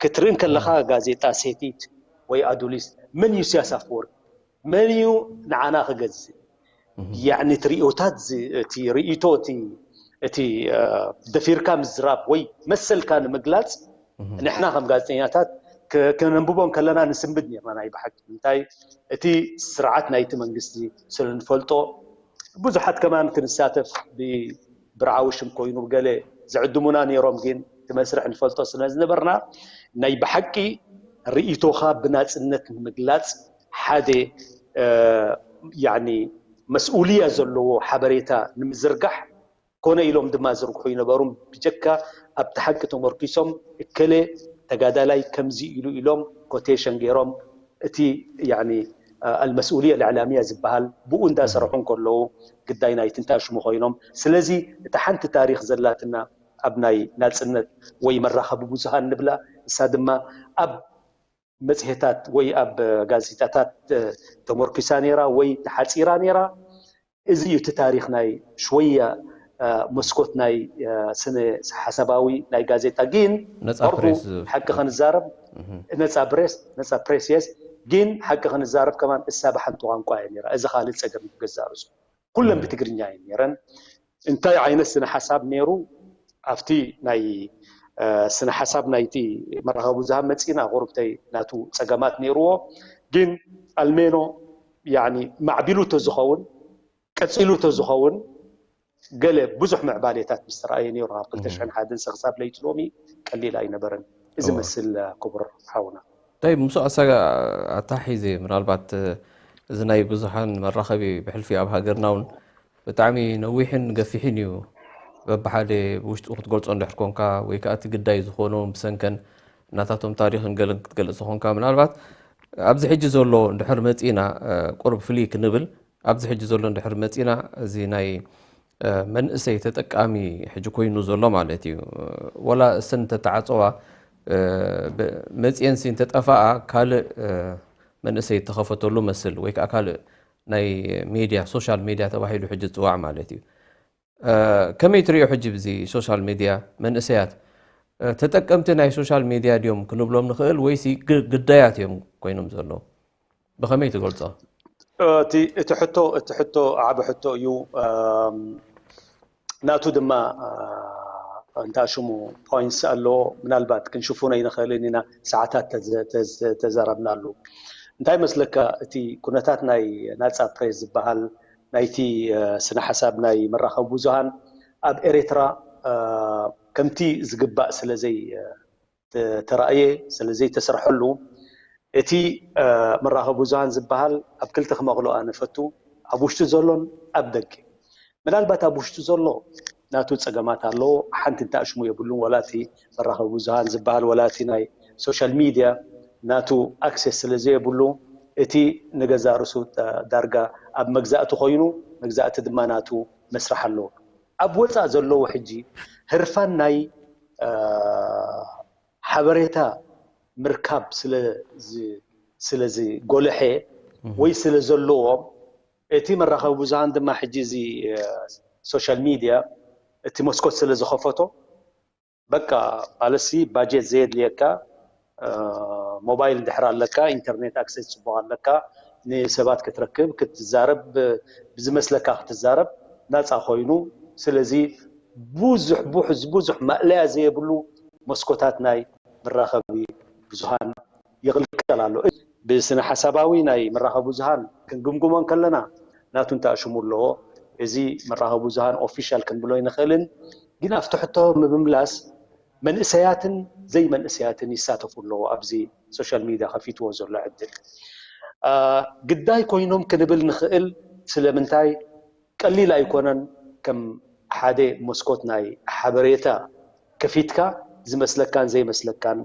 ክትርኢ ከለኻ ጋዜጣ ሴቲት ወይ ኣዱሊስ መን እዩ ኢሳያስ ኣፈወርቂ መን እዩ ንዓና ክገዝእ ያኒ እቲ ርእዮታት እቲ ርእይቶ እቲ ደፊርካ ምዝራብ ወይ መሰልካ ንምግላፅ ንሕና ከም ጋዜጠኛታት ከነንብቦ ከለና ንስንብድ ነርና ናይ ብሓቂ እንታይ እቲ ስርዓት ናይቲ መንግስቲ ስለንፈልጦ ብዙሓት ከማን ክንሳተፍ ብብርዓዊ ሽም ኮይኑ ገለ ዝዕድሙና ነይሮም ግን እቲ መስርሕ ንፈልጦ ስለ ዝነበርና ናይ ብሓቂ ርእይቶኻ ብናፅነት ንምግላፅ ሓደ ያኒ መስኡልያ ዘለዎ ሓበሬታ ንምዝርጋሕ ኮነ ኢሎም ድማ ዝርግሑ ይነበሩን ብጀካ ኣብቲ ሓቂ ተመርኪሶም እከለ ተጋዳላይ ከምዚ ኢሉ ኢሎም ኮቴሽን ገይሮም እቲ ያኒ ኣልመስኡልያ ልዕላምያ ዝበሃል ብኡ እንዳሰርሑ እንከለዉ ግዳይ ናይ ትንታ ሽሙ ኮይኖም ስለዚ እቲ ሓንቲ ታሪክ ዘላትና ኣብ ናይ ናፅነት ወይ መራኸቢ ብዙሃን ንብላ እሳ ድማ ኣብ መፅሄታት ወይ ኣብ ጋዜጣታት ተመርኪሳ ነይራ ወይ ተሓፂራ ነይራ እዚ እዩ እቲ ታሪክ ናይ ሽወያ መስኮት ናይ ስነ ሓሳባዊ ናይ ጋዜጣ ግን ነፃ በርዱ ፕሬስ ሓቂ ክንዛረብ ነፃ ፕሬስ ነፃ ፕሬስ የስ ግን ሓቂ ክንዛረብ ከማን እሳ ብሓንቲ ቋንቋ እያ ነይራ እዚ ካልእ ፀገም እዩ ገዛ ርእሱ ኩለን ብትግርኛ እየን ነይረን እንታይ ዓይነት ስነ ሓሳብ ነይሩ ኣብቲ ናይ ስነ ሓሳብ ናይቲ መራኸቢ ብዙሃን መፂና ቁሩብተይ ናቱ ፀገማት ነይርዎ ግን ኣልሜኖ ያኒ ማዕቢሉ ተዝኸውን ቀፂሉ ተዝኸውን ገለ ብዙሕ ምዕባሌታት ምስ ተረኣየ ነይሩ ካብ ክልተ ሽሕን ሓደን ክሳብ ለይቲ ሎሚ ቀሊል ኣይነበረን እዚ መስል ክቡር ሓውና እንታይ ምስኡ ኣሳጋ ኣታሒዘ ምናልባት እዚ ናይ ብዙሓን መራኸቢ ብሕልፊ ኣብ ሃገርና እውን ብጣዕሚ ነዊሕን ገፊሕን እዩ በብሓደ ብውሽጡ ክትገልፆ እንድሕር ኮንካ ወይ ከዓ እቲ ግዳይ ዝኾኖ ብሰንከን እናታቶም ታሪኽን ገለን ክትገልፅ ዝኾንካ ምናልባት ኣብዚ ሕጂ ዘሎ እንድሕር መፂና ቁርብ ፍልይ ክንብል ኣብዚ ሕጂ ዘሎ እንድሕር መፂና እዚ ናይ መንእሰይ ተጠቃሚ ሕጂ ኮይኑ ዘሎ ማለት እዩ ወላ እሰን እንተተዓፀዋ መፅየን ሲ እንተጠፋኣ ካልእ መንእሰይ እተኸፈተሉ መስል ወይ ከዓ ካልእ ናይ ሜድያ ሶሻል ሜድያ ተባሂሉ ሕጂ ዝፅዋዕ ማለት እዩ ከመይ ትሪኦ ሕጂ ብዚ ሶሻል ሜድያ መንእሰያት ተጠቀምቲ ናይ ሶሻል ሜድያ ድዮም ክንብሎም ንኽእል ወይሲ ግዳያት እዮም ኮይኖም ዘለዉ ብኸመይ ትገልፆ እቲ ሕቶ እቲ ሕቶ ዓቢ ሕቶ እዩ ናቱ ድማ እንታ ሽሙ ፖይንትስ ኣለዎ ምናልባት ክንሽፉኖ ይንኽእልን ኢና ሰዓታት ተዘረብናሉ እንታይ መስለካ እቲ ኩነታት ናይ ናፃ ፕሬስ ዝበሃል ናይቲ ስነ ሓሳብ ናይ መራኸቢ ብዙሃን ኣብ ኤርትራ ከምቲ ዝግባእ ስለዘይ ተራእየ ስለዘይተሰርሐሉ እቲ መራኸቢ ብዙሃን ዝበሃል ኣብ ክልተ ክመቕሎ ኣነ ፈቱ ኣብ ውሽጢ ዘሎን ኣብ ደገ ምናልባት ኣብ ውሽጢ ዘሎ ናቱ ፀገማት ኣለዎ ሓንቲ እንተኣሽሙ የብሉን ወላ እቲ መራኸቢ ብዙሃን ዝበሃል ወላ እቲ ናይ ሶሻል ሚድያ ናቱ ኣክሴስ ስለ ዘየብሉ እቲ ንገዛ ርሱ ዳርጋ ኣብ መግዛእቲ ኮይኑ መግዛእቲ ድማ ናቱ መስራሕ ኣለዎ ኣብ ወፃእ ዘለዉ ሕጂ ህርፋን ናይ ሓበሬታ ምርካብ ስለ ዝጎልሐ ወይ ስለ ዘለዎም እቲ መራኸቢ ብዙሃን ድማ ሕጂ እዚ ሶሻል ሚድያ እቲ መስኮት ስለ ዝኸፈቶ በቃ ማለትሲ ባጀት ዘየድልየካ ሞባይል እንድሕር ኣለካ፣ ኢንተርኔት ኣክሰስ ጽቡቕ ኣለካ፣ ንሰባት ክትረክብ ክትዛረብ፣ ብዝመስለካ ክትዛረብ ናጻ ኮይኑ። ስለዚ ብዙሕ ብዙሕ ብዙሕ ማእለያ ዘየብሉ መስኮታት ናይ መራኸቢ ብዙሃን ይቕልቀል ኣሎ። ብስነ ሓሳባዊ ናይ መራኸቢ ብዙሃን ክንግምግሞ እንከለና ናቱ እንተኣሽሙ ኣለዎ። እዚ መራኸቢ ብዙሃን ኦፊሻል ክንብሎ ይንኽእልን፣ ግን ኣብቲ ሕቶ ምብምላስ መንእሰያትን ዘይመንእሰያትን ይሳተፉ ኣለዎ ኣብዚ ሶሻል ሚድያ ከፊትዎ ዘሎ ዕድል። ግዳይ ኮይኖም ክንብል ንኽእል። ስለምንታይ? ቀሊል ኣይኮነን። ከም ሓደ መስኮት ናይ ሓበሬታ ከፊትካ ዝመስለካን ዘይመስለካን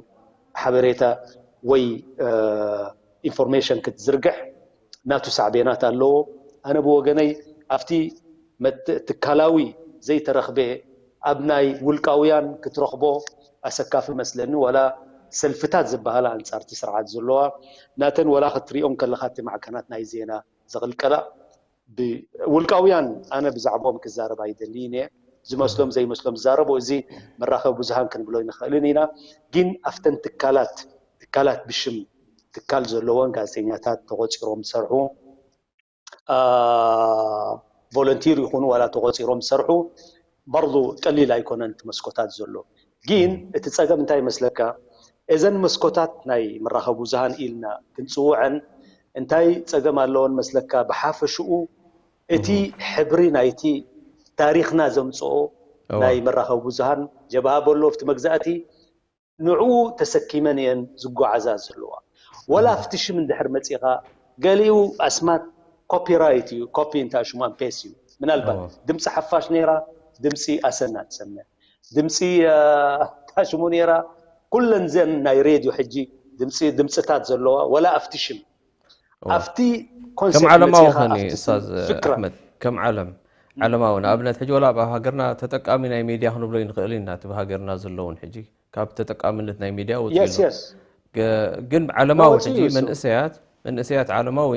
ሓበሬታ ወይ ኢንፎርሜሽን ክትዝርግሕ ናቱ ሳዕቤናት ኣለዎ። ኣነ ብወገነይ ኣብቲ ትካላዊ ዘይተረኽበ ኣብ ናይ ውልቃውያን ክትረኽቦ ኣሰካፊ መስለኒ። ዋላ ሰልፍታት ዝበሃላ ኣንጻርቲ ስርዓት ዘለዋ ናተን ዋላ ክትሪኦም ከለኻ እቲ ማዕከናት ናይ ዜና ዘቕልቀላ ብውልቃውያን ኣነ ብዛዕባኦም ክዛረብ ኣይደልይን እየ። ዝመስሎም ዘይመስሎም ዝዛረቡ እዚ መራኸቢ ብዙሃን ክንብሎ ይንኽእልን ኢና። ግን ኣብተን ትካላት ትካላት ብሽም ትካል ዘለዎን ጋዜጠኛታት ተቆፂሮም ዝሰርሑ ቮለንቲር ይኹኑ ዋላ ተቆፂሮም ዝሰርሑ በርዱ ቀሊል ኣይኮነን እቲ መስኮታት ዘሎ። ግን እቲ ፀገም እንታይ ይመስለካ? እዘን መስኮታት ናይ መራኸቢ ብዙሃን ኢልና ክንፅውዐን እንታይ ፀገም ኣለዎን መስለካ? ብሓፈሽኡ እቲ ሕብሪ ናይቲ ታሪኽና ዘምፅኦ ናይ መራኸቢ ብዙሃን ጀብሃ በሎ ኣብቲ መግዛእቲ ንዕኡ ተሰኪመን እየን ዝጓዓዛ ዘለዋ። ወላ ኣብቲ ሽም እንድሕር መፂኻ ገሊኡ ኣስማት ኮፒራይት እዩ፣ ኮፒ እንታ ሽሙ ኣምፔስ እዩ። ምናልባት ድምፂ ሓፋሽ ነይራ ድምፂ ኣሰና ትሰምዕ፣ ድምፂ ታሽሙ ነይራ ኩለን ዘን ናይ ሬድዮ ሕጂ ድምፂ ድምፅታት ዘለዋ ወላ ኣብቲ ሽም ኣብቲ ከም ዓለማዊ ከኒ ኡስታዝ ኣሕመድ ከም ዓለም ዓለማዊ ንኣብነት ሕጂ ወላ ኣብ ሃገርና ተጠቃሚ ናይ ሚድያ ክንብሎ ይንኽእል ኢና እቲ ብሃገርና ዘለውን ሕጂ ካብ ተጠቃምነት ናይ ሚድያ ወፂሉ ግን ዓለማዊ ሕጂ መንእሰያት መንእሰያት ዓለማዊ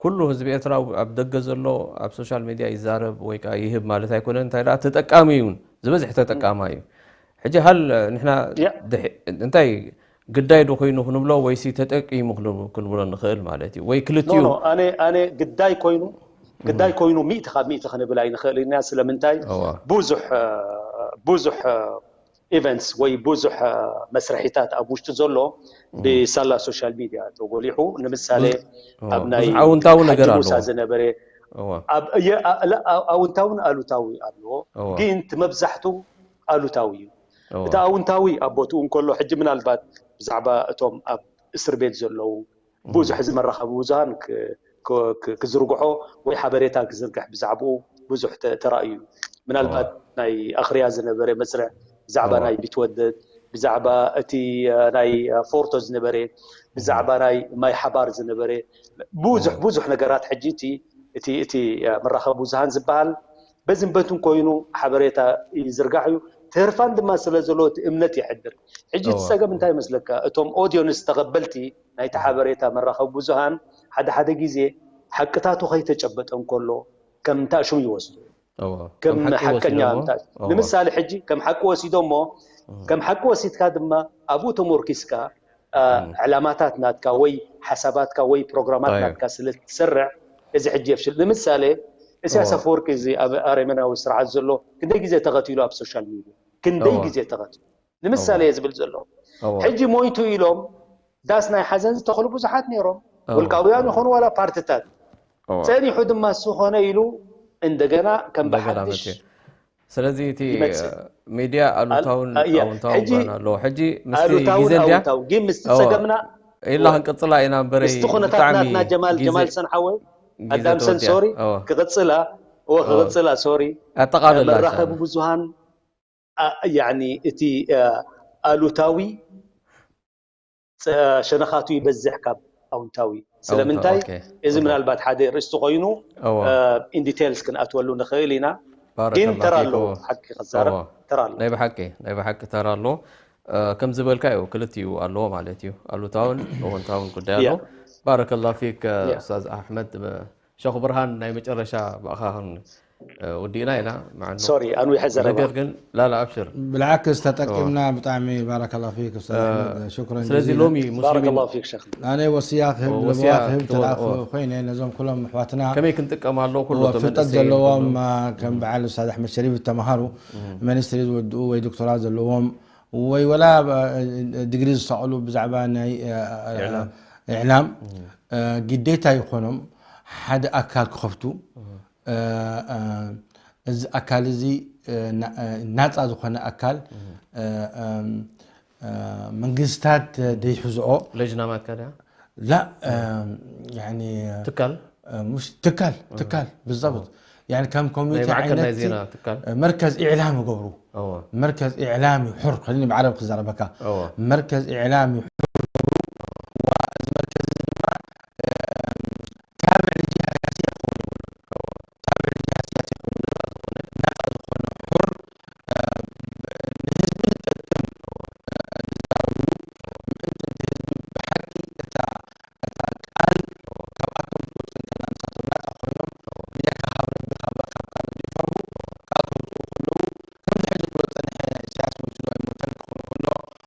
ኩሉ ህዝቢ ኤርትራ ኣብ ደገ ዘሎ ኣብ ሶሻል ሚድያ ይዛረብ ወይ ከዓ ይህብ ማለት ኣይኮነን እንታይ ደኣ ተጠቃሚ እዩ ዝበዝሕ ተጠቃማይ እዩ ሕጂ ሃል ንሕና እንታይ ግዳይ ዶ ኮይኑ ክንብሎ ወይሲ ተጠቂሙ ክንብሎ ንኽእል ማለት እዩ ወይ ክልቲኡ ኣነ ግዳይ ኮይኑ ግዳይ ኮይኑ ሚእቲ ካብ ሚእቲ ክንብል ኣይንኽእል ኢና ስለምንታይ ብዙሕ ብዙሕ ኢቨንትስ ወይ ብዙሕ መስርሒታት ኣብ ውሽጢ ዘሎ ብሳላ ሶሻል ሚድያ ተጎሊሑ ንምሳሌ ኣብ ናይ ኣውንታዊ ነገር ኣሎ ዝነበረ ኣውንታውን ኣሉታዊ ኣሎ ግን እቲ መብዛሕቱ ኣሉታዊ እዩ እቲ ኣውንታዊ ኣብ ቦትኡ እንከሎ ሕጂ ምናልባት ብዛዕባ እቶም ኣብ እስር ቤት ዘለዉ ብዙሕ እዚ መራኸቢ ብዙሃን ክዝርግሖ ወይ ሓበሬታ ክዝርግሕ ብዛዕባኡ ብዙሕ ተራእዩ እዩ ምናልባት ናይ ኣኽርያ ዝነበረ መስርዕ ብዛዕባ ናይ ቢትወደድ ብዛዕባ እቲ ናይ ፎርቶ ዝነበረ ብዛዕባ ናይ ማይ ሓባር ዝነበረ ብዙሕ ብዙሕ ነገራት ሕጂ እቲ እቲ እቲ መራኸቢ ብዙሃን ዝበሃል በዝን በትን ኮይኑ ሓበሬታ ይዝርጋሕ እዩ። ትህርፋን ድማ ስለ ዘሎ እቲ እምነት የሕድር። ሕጂ እቲ ጸገም እንታይ ይመስለካ? እቶም ኦድዮንስ ተቐበልቲ ናይቲ ሓበሬታ መራኸቢ ብዙሃን ሓደ ሓደ ግዜ ሓቅታቱ ከይተጨበጠ እንከሎ ከም እንታሽሙ ይወስዱ። ከም ሓቀኛ ንምሳሌ ሕጂ ከም ሓቂ ወሲዶ እሞ ከም ሓቂ ወሲድካ ድማ ኣብኡ ተሞርኪስካ ዕላማታት ናትካ ወይ ሓሳባትካ ወይ ፕሮግራማት ናትካ ስለ ትሰርዕ እዚ ሕጂ የፍሽል ንምሳሌ እስያስ ኣፈወርቂ እዚ ኣብ ኣረመናዊ ስርዓት ዘሎ ክንደይ ግዜ ተቐቲሉ ኣብ ሶሻል ሚድያ ክንደይ ግዜ ተቐቲሉ ንምሳሌ እየ ዝብል ዘሎ ሕጂ ሞይቱ ኢሎም ዳስ ናይ ሓዘን ዝተኽሉ ብዙሓት ነይሮም ውልቃውያን ይኾኑ ዋላ ፓርትታት ጸኒሑ ድማ ዝኾነ ኢሉ እንደገና ከም ብሓድሽ ስለዚ እቲ ሚድያ ኣሉታውን ኣውንታውን ጎና ኣለዎ ሕጂ ምስቲ ግዜ እንድያ ግን ምስቲ ጸገምና ኢላ ክንቅጽላ ኢና እምበረ ምስቲ ኩነታት ናትና ጀማል ጀማል ሰንሓወይ ኣዳምሰን ሶሪ ክቅጽላ እወ ክቅጽላ ሶሪ ኣጠቃልላ መራኸቢ ብዙሃን ያኒ እቲ ኣሉታዊ ሸነኻቱ ይበዝሕ ካብ ኣውንታዊ ስለምንታይ እዚ ምናልባት ሓደ ርእስቲ ኮይኑ ኢንዲቴልስ ክንኣትወሉ ንኽእል ኢና ግን ተራ ኣለዎ ሓቂ ክዛረብ ተራ ኣለዎ ናይ ብሓቂ ናይ ብሓቂ ተራ ኣለዎ ከም ዝበልካ እዩ ክልቲኡ ኣለዎ ማለት እዩ ኣሉታውን ኣወንታውን ጉዳይ ኣለዎ ባረከላ ፊክ ኡስታዝ ኣሕመድ ሸኹ ብርሃን ናይ መጨረሻ ብኣኻ ወዲእና ኢና። ሶሪ ኣንዊሐ ዘረባ። ነገር ግን ላላ ኣብሽር። ብልዓክስ ተጠቂምና። ብጣዕሚ ባረከላ ፊክ ኡስታዝ ኣሕመድ፣ ሽኩረን ስለዚህ ጀዚለን። ሎሚ ሙስሊሚን ባረከላሁ ፊክ ሸኽ። ኣነ ወስያ ክህብ ወስያ ለበዋ ክህብ ክትህብ፣ ተላእኩ ኦ። ኮይነ ነዞም ኩሎም ኣሕዋትና ከመይ ክንጥቀም ኣሎ ኩሉ እወ፣ እቶም ፍልጠት መንእሰይ ዘለዎም ኩሎም። አ፣ ከም በዓል ኡስታዝ ኣሕመድ ሸሪፍ ዝተምሃሩ፣ ማስተርስ ዝወድኡ ወይ ዶክተራ ዘለዎም ወይ ወላ አ፣ ዲግሪ ዝሰቕሉ ብዛዕባ ናይ አ፣ አ፣ ኢዕላም። ኢዕላም አ፣ ግዴታ ይኾኖም ሓደ ኣካል ክኸፍቱ። አ፣ አ፣ እዚ ኣካል እዚ አ፣ ና- አ፣ ናፃ ዝኾነ ኣካል አ፣ አ፣ አ፣ መንግስታት ደይሕዝኦ ለጅና ማትካ ድያ? ላ አ፣ ያኒ ትካል አ፣ مش ትካል ትካል بالضبط يعني ከም ኮሚቴ ናይ ማዕከን ናይ ዓይነት ዜና ትካል አ፣ መርከዝ ኢዕላም ይገብሩ። እወ መርከዝ ኢዕላም ይሑር ከሊኒ ብዓረብ ክዛረበካ እወ መርከዝ ኢዕላም ይሑር ይገብሩ። ዋ፣ እዚ መርከዝ እዚ ድማ አ፣ ታብዕ ንጂሃ ሲያሲያ ክኸውን ይብሉ። ታብዕ ንጂሃ ሲያሲያ ክኸውን ናፃ ዝኾነ ናፃ ዝኾነ ሕር አ፣ ንህዝቢ ዝጠቅም አ፣ ዝዛረብሉ ምእንቲ እቲ ህዝቢ ብሓቂ እታ እታ ቃል ካብኣቶም ትወፅእ እንተላ ንሳቶም ናፃ ኮይኖም ብጀካ ካብ ረቢ ካብ ካብ ካልእ ዘይፈርሁ ቃል ከውፅኡ ከለዉ ከምዚ ሕዚ ክብሎ ዝፀንሐ ኢሳያስ መሲሉ ኣይሞተን ክኸውን ከሎ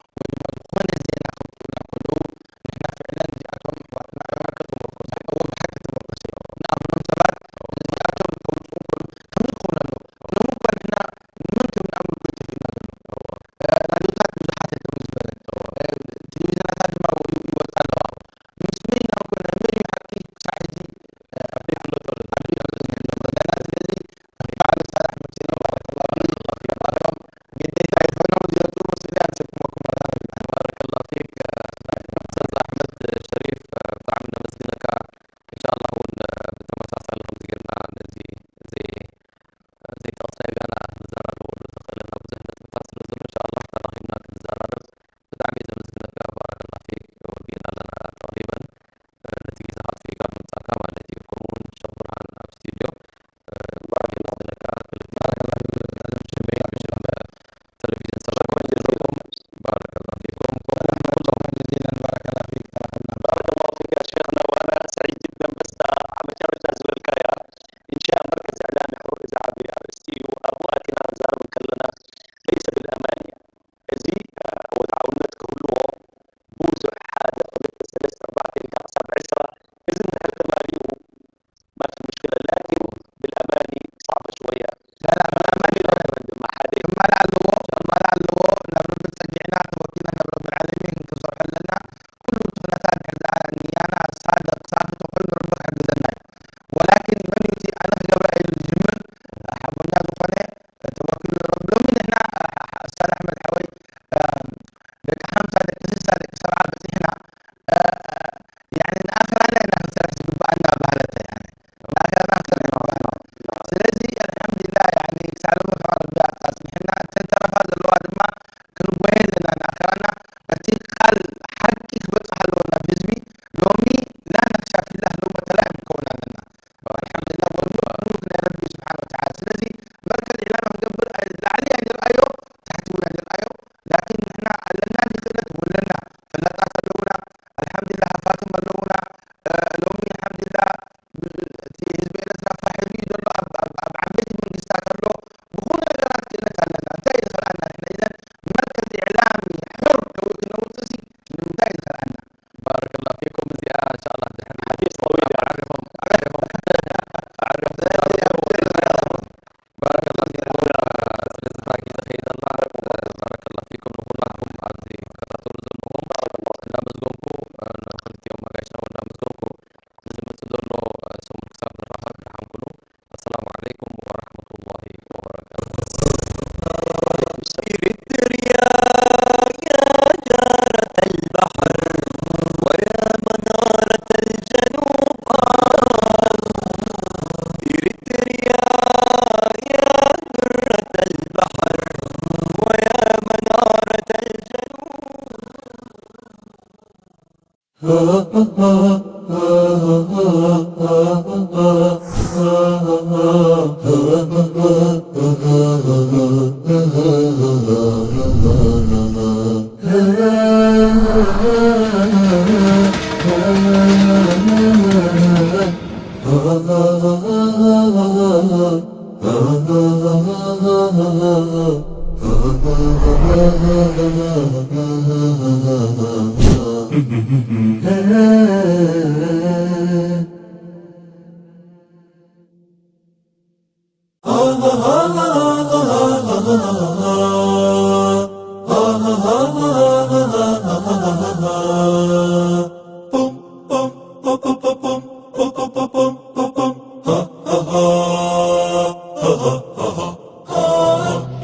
ወይ ድማ ዝኾነ ዜና ከውፅኡና ከለዉ ንሕና ፍዕለን እዚኣቶም ኣሕዋትና እዮም። እዎ ብሓቂ ተመርኮሰ እዮም። ንኣምኖም ሰባት እዚኣቶም ከውፅኡ ከለዉ ከምዚ ክኸውን ኣለዎ። ሎሚ እኳ ንሕና ንመን ከም ንኣምን እኮ እዩ ተፊእና ዘሎ። ራድዮታት ብዙሓት የለን ምስ በለ ቴሌቪዥናታት ድማ ይወፃ ኣለዋ። ምስ መን ኢና እኮ ናይ መን እዩ ሓቂ ክሳዕ ሕዚ ኣብ ዘይፍለጦ ዘሎ። ስለዚ በዓል ሳላሕ መሲሎም ባረከላሁ ፊክ ባሪኦም ግዴታ ይኾኖም ዝወፁ ስለ ኣንሰብኩመኩም ባረከላሁ ፊክ ኡስታዝ ኣሕመድ ሸሪፍ ብጣዕሚ ነመስግነካ። ኢንሻኣላህ እውን ብተመሳሳሊ ከምዚ ጌርና ነዚ ዘይ ዘይጠቕስናዮ ጋና ክንዘራረበሉ ዝኽእለና ብዙሕ ነጥብታት ስለ ዘሎ ኢንሻኣላህ ተራኺብና ክንዘራረብ ብጣዕሚ እየ ዘመስግነካ። ባረከላሁ ፊክ። ወዲእና ኣለና ተቕሪበን ነቲ ግዜ ከጥፊእካ ምምጻእካ ማለት እዩ። ከምኡ እውን ሸኽ ብርሃን ኣብ ስቱድዮ ብጣዕሚ እየ ዘመስግነካ። ክልቲኹም ብሽመይን ብሽም ቴሌቪዥን ሰላም ባረከላሁ ፊኩም። ከምኡ እውን ንኹሎም ጀዚለን ባረከላ ፊክ ተራኸብና። ባረከላሁ ፊክ ያ ሸይኽና። ወኣና ሰዒድ ጅደን በስታ ሓመቻመቻ ዝበልካያ ኢንሻእ መርከዝ ኢዕላም ይሕሩር እዚ ዓቢ ኣርእስቲ እዩ። ኣብኡ ኣቲና ክንዛረብ እንከለና ለይሰ ብልኣማኒ እያ። እዚ ወድዓውነት ክህልዎ ብዙሕ ሓደ ክልተ ሰለስተ ኣርባዕተ ኢልካ ክሳብ ዕስራ እዚ እንድሕር ተማሊኡ ማፊ ሙሽክለ ላኪን ብልኣማኒ صعبة شوية لا لا ብልኣማኒ ድማ ሓደ ክማልእ ኣለዎ ክማልእ ኣለዎ። ናብ ረቢ ጸጊዕና ተወኪልና ናብ ረቢ ዓለሚን ክንሰርሖ ኣለና። ኩሉ እቲ ኩነታት ድሕር ደኣ ንያና ሳድቕ ሳብት ተኾይኑ ረቢ ክሕግዘና እዩ። ወላኪን መን እዩ እቲ ኣነ ክገብራ ኢሉ ዝጅምር ሓጎና ዝኾነ ተወኪሉ ረቢ ሎሚ ንሕና ኣስታዝ ኣሕመድ ሓወይ ደቂ ሓምሳ ደቂ ስሳ ደቂ ሰብዓ በፂሕና ያኒ ንኣኸራና ኢና ክንሰርሕ ዝግብኣና ባህለተ ያኒ ንኣኸራና ክንሰርሕ ዝግብኣና ስለዚ ኣልሓምዱሊላህ ያኒ ክሳዕ ሎሚ ከዓ ረቢ ኣፅኒሕና እተን ተረፋ ዘለዋ ድማ ክንጎየ ኣለና ንኣኸራና እቲ ቃል ሓቂ ክበፅሕ ኣለዎ ናብ ህዝቢ ሎሚ ላ ነክሻ ፊላህ ለውመተ ላኢም ክከውን ኣለና ኣልሓምዱሊላህ ወልሙልክ ናይ ረቢ ስብሓን ወተዓላ ስለዚ መርከዝ ዕላማ ክገብር ላዕሊ ኣይንርኣዮ ታሕቲ እውን ኣይንርኣዮ ላኪን ንሕና ኣለና እንዲ ክእለት ወለና ፈላጣት ኣለውና ኣልሓምዱሊላህ ሃፋትም ኣለውና ሎሚ ኣልሓምዱሊላህ እቲ ህዝቢ ኤርትራ ፋሕ ኢሉ እዩ ዘሎ ኣብ ዓበይቲ መንግስታት ኣሎ ብኩሉ ነገራት ክእለት ኣለና እንታይ እዩ ዝኸልኣና ንሕና ኢዘን መርከዝ ኢዕላሚ ሕር ክነውፅእ ሲ ንምንታይ እዩ ዝኸልኣና ባረከላ ፊኩም እዚኣ እንሻላ ድሕር ሓዲስ ጠዊል ኣዕሪኹም ኣዕሪኹም ኣዕሪኹም ባረከላ ፊኩም ስለዚ እታ ግዜ ከይደላ ባረከላ ፊኩም ንኩላኩም ኣብዚ ትከታተሉ ዘለኹም እንዳመስገንኩ ንክልቲኦም ኣጋይሽና እውን እንዳመስገንኩ ንዝመፅእ ዘሎ ሰሙን ክሳብ ንራኸብ ደሓን ኩኑ ኣሰላሙ ዓለይኩም ወረሕመቱላሂ ወበረካቱ إريتريا يا جارة البحر ويا منارة الجنوب آه إريتريا يا درة البحر ويا منارة الجنوب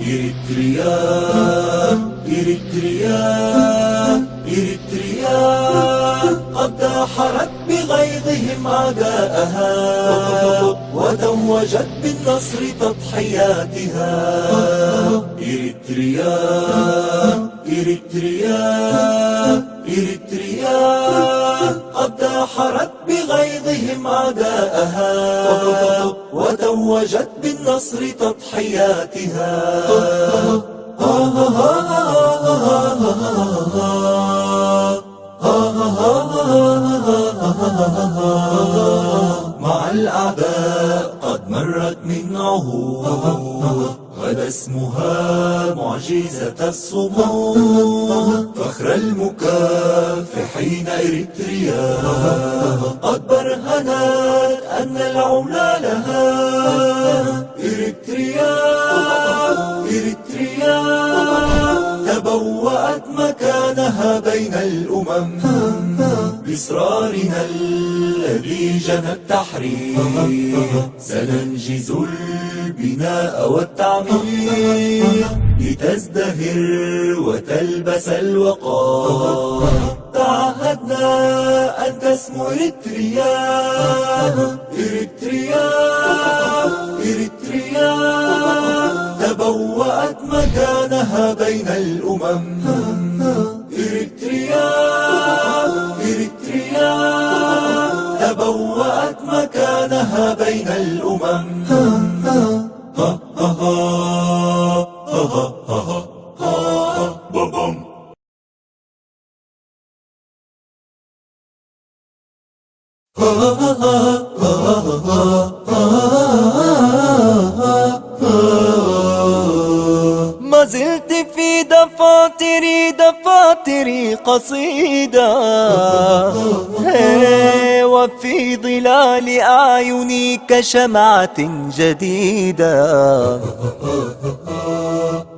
إريتريا، إريتريا، إريتريا، قد داحرت بغيظهم أعداءها، وتوجت بالنصر تضحياتها. إريتريا، إريتريا، إريتريا، قد داحرت بغيظهم أعداءها، وتوجت بالنصر تضحياتها. مع الأعداء قد مرت من عهود، غدا اسمها معجزة الصمود، فخر المكافحين إريتريا، قد برهنت أن العلا لها. إريتريا، إريتريا، تبوأت مكانها بين الأمم بإصرارنا الذي جنى التحرير. سننجز البناء والتعمير لتزدهر وتلبس الوقار. تعهدنا أن تسمو إريتريا، إريتريا، إريتريا، تبوأت مكانها بين الأمم. إريتريا، إريتريا، تبوأت مكانها بين الأمم. ها، ها، ها، ها، ها، ها، ها، ها، بابام. ما زلت في دفاتري، دفاتري قصيدة، هي، وفي ظلال أعيني كشمعة جديدة.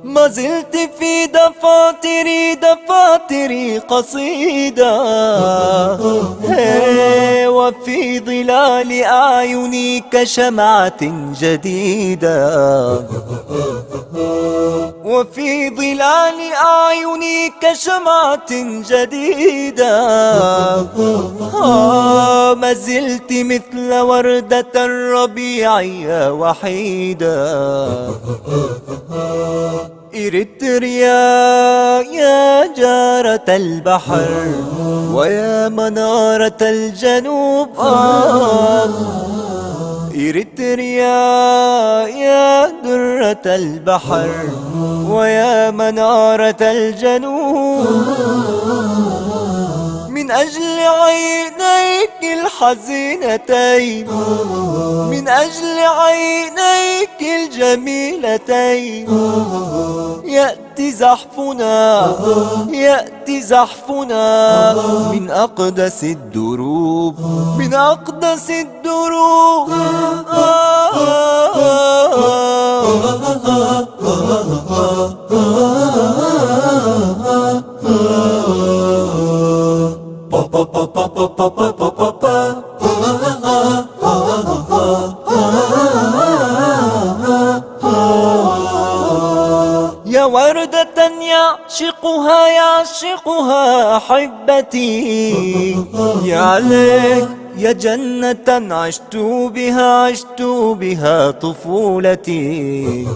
ما زلت في دفاتري، دفاتري قصيدة، هي، وفي ظلال أعيني كشمعة جديدة، وفي ظلال أعيني كشمعة جديدة. آه، ما زلت مثل وردة الربيع يا وحيدة. إريتريا يا جارة البحر، ويا منارة الجنوب، آه. إريتريا يا درة البحر، ويا منارة الجنوب. من أجل عينيك الحزينتين، من أجل عينيك الجميلتين، يأتي زحفنا، يأتي زحفنا من أقدس الدروب، من أقدس الدروب. يا وردة يعشقها، يعشقها أحبتي. يا ليت، يا جنة عشت بها، عشت بها طفولتي.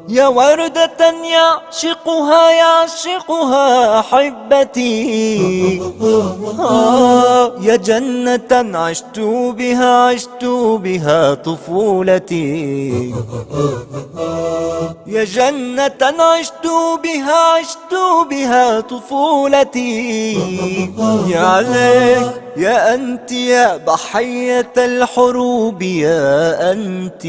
يا وردة يعشقها، يعشقها أحبتي. آه، يا جنة عشت بها، عشت بها طفولتي. يا جنة عشت بها، عشت بها طفولتي. يا ليت، يا أنت يا ضحية الحروب، يا أنت.